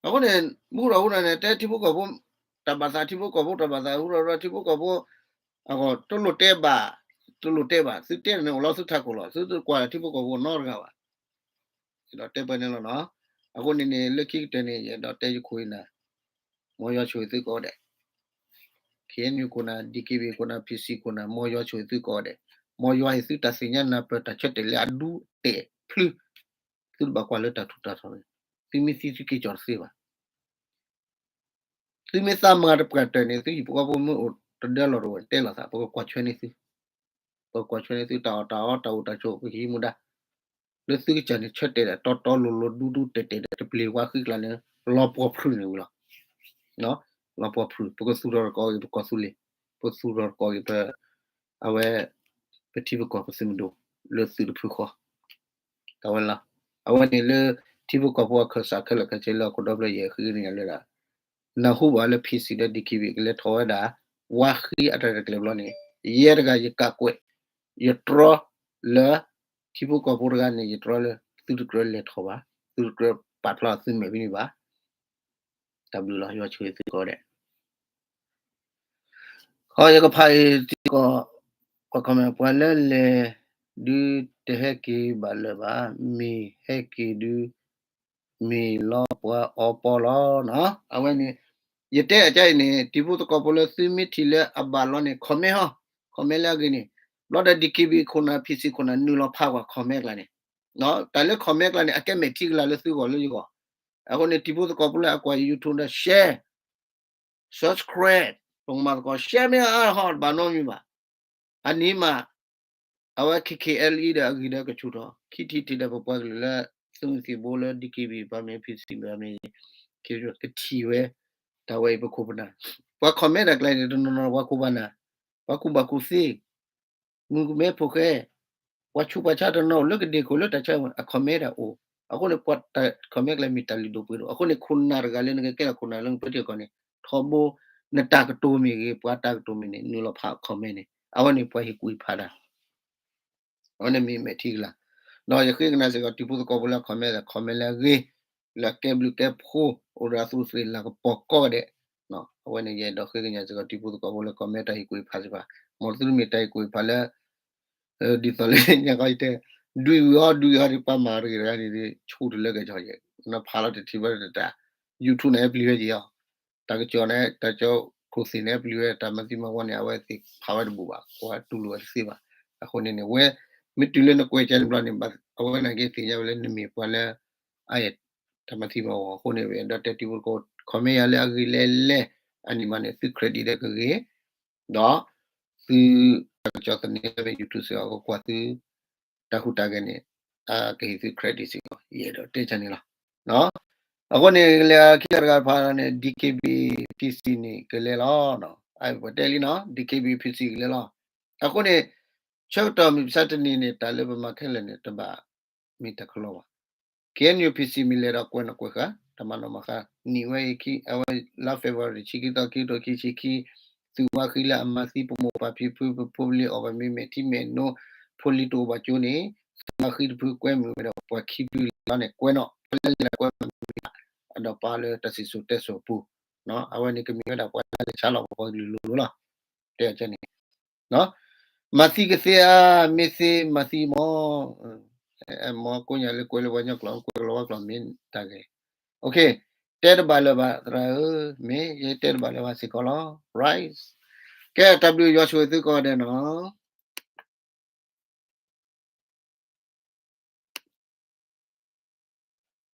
အဃိန့ၣ် မူဒီးဟူဒီးန့ၣ် တဲထံဖိကီၢ်ဖိ, တၢ်ဘၣ်သးထံဖိကီၢ်ဖိ တၢ်ဘၣ်သးဟူဒီးထံဖိကီၢ်ဖိ, တလိၣ်တဲဘၣ်, တလိၣ်တဲဘၣ် သုတဲန့ၣ်အိၣ်လီၤသုထးခိၣ်လီၤ သုတကွၢ်ထံဖိကီၢ်ဖိနီတဂၤဘၣ်. ဒီးတဲပှဲၤန့ၣ်လီၤနီၤ. အဃိန့ၣ်န့ၣ် လၢခံကတၢၢ်န့ၣ် ယအဲၣ်ဒိးတဲယခိၣ်အံၤနၤ, မ်ယွၤဆိၣ်ဂ့ၤသုကိးဂၤဒဲး, K N U ခိၣ်နၢ် D K B A ခိၣ်နၢ် P C ခိၣ်နၢ် မ်ယွၤဆိၣ်ဂ့ၤသုကိးဂၤဒဲး, မ်ယွၤဟ့ၣ်သုတၢ်သ့ၣ်ညါနၢ်ပၢၢ်တၢ်ဆၢတဲာ်လၢအဒူတဲာ်ဖျု, သုတဘၣ်ကွၢ်လၢတၢ်ထူးတၢ်တီၤန့ၣ်, သုမ့ၢ်သံသုက့ၤကၠီၤတသ့ဘၣ် သုမ့ၢ်သးမၤတပှၢ်တၢၢ်န့ၣ် သုဟံၣ်ဖိဃီဖိမ့ၢ်အိၣ်တဒၢလီၤတဝဲ တဲလီၤသး ပကကွၢ်ဆၢန့ၢ်သု, ပကကွၢ်ဆၢန့ၢ်သုတၢ်အီၣ်တၢ်အီတၢ်အိၣ်တၢ်ဆိး ပကဟံးမူဒါ, လၢသုကစၢ်န့ၣ် ဆၢတဲာ်ဒီးတီတီလိၤလိၤဒူဒူတဲာ်တဲာ်ဒီး တပျ့ၤဝါဃံကျါန့ၣ် လီၤပှီၢ်ဖရုးန့ၣ်ဝံၤလီၤ. လီၤပှီၢ်ဖရုး ပကသူၣ်ထီၣ်တကီၢ်ဂ့ၤ ပကီၢ်သူလ့ၤ, ပသူၣ်ထီၣ်တကီၢ်ဂ့ၤ ပ အဝဲ ပထံပကီၢ်ပသုးမုၢ်ဒိၣ် လၢသုးတဖုဃီ တၢ်ဝဲလီၤ. အဝဲန့ၣ်လၢ ထံဖိကီၢ်ဖိအခၢၣ်စးခဲလၢာ်ခဲဆ့လၢဟီၣ်ခိၣ်ဒီဖျၢၣ် ယအဲၣ်ဃ့ကညးလၢဒၣ် နၢ်ဟူဘၣ်လၢ P C ဒီး D K B ကလဲၤထီၣ်ဝဲဒၣ် ဝါဃံအတၢ်ရဲၣ်တၢ်ကျဲၤဘျီန့ၣ် ယဲတဂၤယကးကွဲး ယတြီလၢ ထံဖိကီၢ်ဖိတဂၤန့ၣ် ယတြီလၢ သုတကြၢးလဲၤထီၣ်ဘၣ်, သုတကြၢးပာ်ဖျါသုမဲာ်ဖဲန့ၣ်ဘၣ်. တၢ်ဘျုးလီၤ ယွၤဆိၣ်ဂ့ၤသုကိးဂၤဒဲး. ခီ ယကဖးအံၤ ထံကီၢ် ကွၢ် comment ပှၤလၢလဲၤဒုးတဟဲက့ၤဘၣ်လၢၤဘၣ်, မ့ၢ်ဟဲက့ၤဒုး မ့ၢ်လီၤပှၤအီပီလီၤနီၤ. အဝဲန့ၣ် ယတဲအကါအံၤန့ၣ် တံၤဖိသကိးဖိလၢသုမ့ၢ်ထံၣ်လၢအဘၣ်လီၤန့ၣ် comment ဟီ, comment လၢအဂ့ၤန့ၣ်, ဘျီဒီး D K B ခိၣ်နၢ် P C ခိၣ်နၢ် နုာ်လီၤဖးကွၢ် comment ကျါန့ၣ်, တၢ်လၢ comment ကျါန့ၣ် အကဲမဲာ်ထံကလၤလၢသုဂီၢ်လၢယဂီၢ်, အဃိန့ၣ် တံၤဖိသကိးဖိလၢအကွၢ် YouTube ဒီး share subscribe ပကမၤသကိး share မ့ၢ်အါဟီ တဘၣ်နီတမံၤဘၣ်. အနံၤမး အဝဲ K K L E ဒီးအဂံၢ်ဒီးကဆူၣ်ထီၣ် ခံထံၣ်တထံၣ်ဒီးပပှၤကလုာ်လၢ သုးမုၢ်သံၣ်ဘိလၢ D K B ဘၣ်မ့ၢ် P C ဘၣ်မ့ၢ် ကထံၣ်ဝဲ တၢ်ဝဲအံၤပခိၣ်ပနၢ် ပှၤ comment တၢ်ကျါန့ၣ် တနီၤနီၤပှၤခိၣ်ပှၤနၢ် ပှၤကူၣ်ဘၣ်ကူၣ်သ့ မုၣ်ကမဲဖိဃဲ ပှၤဆူးပှၤဆါတနီၤအိၣ်လၢကဒ့ၣ်ခိၣ်လၢတၢ်ဆါ အ comment တၢ်အိၣ်, အဃိန့ၣ် ပှၤတၢ် comment ကျါမ့ၢ်တၢ်လုၢ်ဒိၣ်ပှ့ၤဒိၣ်, အဃိန့ၣ် ခိၣ်နၢ်တဂၤလၢနကကဲထီၣ်ခိၣ်နၢ်လၢနပၢထံကီၢ်န့ၣ် ထီဘိ နတၢ်ကတိၤမ့ၢ်ဂ့ၤ ပှၤတၢ်ကတိၤမ့ၢ်န့ၣ် နုာ်လီၤဖး comment န့ၣ် အဝဲန့ၣ်ပှၤဟ့ၣ်ကူၣ်ဟ့ၣ်ဖးတၢ် အဝဲန့ၣ်မ့ၢ်မဲာ်ထံကလၤ, ဒီးယဃ့ကညးစ့ၢ်ကီး တံၤဖိသကိးဖိလၢ comment ဒီး comment လၢအဂ့ၤ, လၢအကဲဘျုးကဲဖှိၣ် အိၣ်ဒီးအသူးအသ့ၣ်လၤကပီၤကိးဂၤဒဲး, အဝဲန့ၣ်ယအဲၣ်ဒိးဃ့ကညးစ့ၢ်ကီး တံၤဖိသကိးဖိလၢ comment တၢ်ဟ့ၣ်ကူၣ်ဟ့ၣ်ဖးစ့ၢ်ကီး, မ်သုတမ့ၢ်တၢ်ဟ့ၣ်ကူၣ်ဟ့ၣ်ဖးလၢ ဒ်သိးလၢညါခီယတဲ ဒွံၣ်ဝံၤအီၤ ဒွံၣ်အီၤဒီး ပှၤမၤတဂ့ၤတဂၤန့ၣ် ဆူၣ်တလၢကဲၤကီးယဲၢ်, နဖးလီၤတထံၣ်ဘၣ်တတၢ် YouTube န့ၣ်ပျံၤဝဲက့ၤအီၤ, တၢ်ကစီၣ်န့ၣ် တၢ်ကစီၣ်ခိၣ်သ့ၣ်န့ၣ်ပျံၤဝဲ တၢ်မၤသံမၤဝီန့ၣ် အဝဲသ့ၣ်ဖးဝဲတဘူၣ်ဘၣ်, ကွၢ်တူၢ်လိာ်ဝဲတသ့ဘၣ်. အဃိန့ၣ်န့ၣ် ဝဲ မ့ၢ်တုၤလၢနကွဲးကန့ၣ်ဘျီန့ၣ် အဝဲန့ၣ်က့ၤသ့ၣ်ညါဝဲလၢနမ့ၢ်ပှၤလၢ အ တၢ်မၤသံမၤဝီအဃိန့ၣ် ဝဲဒီးတဲတံၤဖိသကိး comment ယၤလၢအဂ့ၤလဲၣ်လဲၣ် အန့ၣ်မးန့ၣ် သု credit ဒီးကဂ့ၤ, ဒီး သု တၢ်ကစီၣ်သန့ၤလၢ YouTube စ့ၢ်ကီး ကကွၢ်သု တၢ်ဟူးတၢ်ဂဲၤန့ၣ် အကဟ့ၣ်သု credit စ့ၢ်ကီး ယအဲၣ်ဒိးတဲကန့ၣ်လီၤ. အဃိန့ၣ် လၢခံလၢတဂၤတဖၣ်န့ၣ် D K B P C န့ၣ်ကလဲၤလီၤ. ပတဲလံနီၤ D K B P C ကလဲၤလီၤ. အဃိန့ၣ် ဆၢကတီၢ်မုၢ်မဆါတနံၤန့ၣ် တၢ်လၢပမၤခဲလၢာ်န့ၣ် တဘၣ်မ့ၢ်တၢ်ကလီဘၣ်. K N U P C မ့ၢ်လဲၤဒီးကွဲးနီၣ်ကွဲးဃာ် တၢ်မၤနီၣ်မၤဃါ နံၣ်ဝဲအံၤခံ အဝဲလါ February တဆံခံသီခံဆံခံ သုးဝါဃံလၢအမၤသံပမိၢ်ပၢ်ဖံဖု ပဖိပလံၤအီၣ်ဘၣ်မ့ၤ မဲာ်ထံမဲာ်နိ ဖိလံၤတအိၣ်ဘၣ်ကၠိန့ၣ် သုးဝါဃံတဖုကွဲမုာ်ဝဲဒီးပှၤခံဖုလီၤန့ၣ် ကွဲးနီၣ် ပှၤလၢယလဲၤကွဲမုာ်မံၤ ဒီးပှၤလၢတၢ်စံၣ်စိၤတဲစိၤအပူၤ, အဝဲန့ၣ်ကမ့ၢ်ဝဲဒၣ်ပှၤလၢဆါလီၤပှၤကလုာ်လိၤလိၤလီၤ. တဲအီၤန့ၣ် မၤသံကသ့ဧါ, မ့ၢ်သ့မၤသံမီၢ်, မ်ကိးညါလၢကွဲးလၢပှၤကညီကျိာ် ကွဲးလၢပှၤကျိာ်မ့ၢ်တၢ်ဂ့ၤ, တဲတဘၣ်လၢၤဘၣ် သရၣ်ဧၢ, မ့ၢ်ယတဲတဘၣ်လၢၤဘၣ်စ့ၢ်ကီးလီၤ. Right. ကဲ တၢ်ဘျုးယွၤဆိၣ်ဂ့ၤသုကိးဂၤဒဲးနီၤ.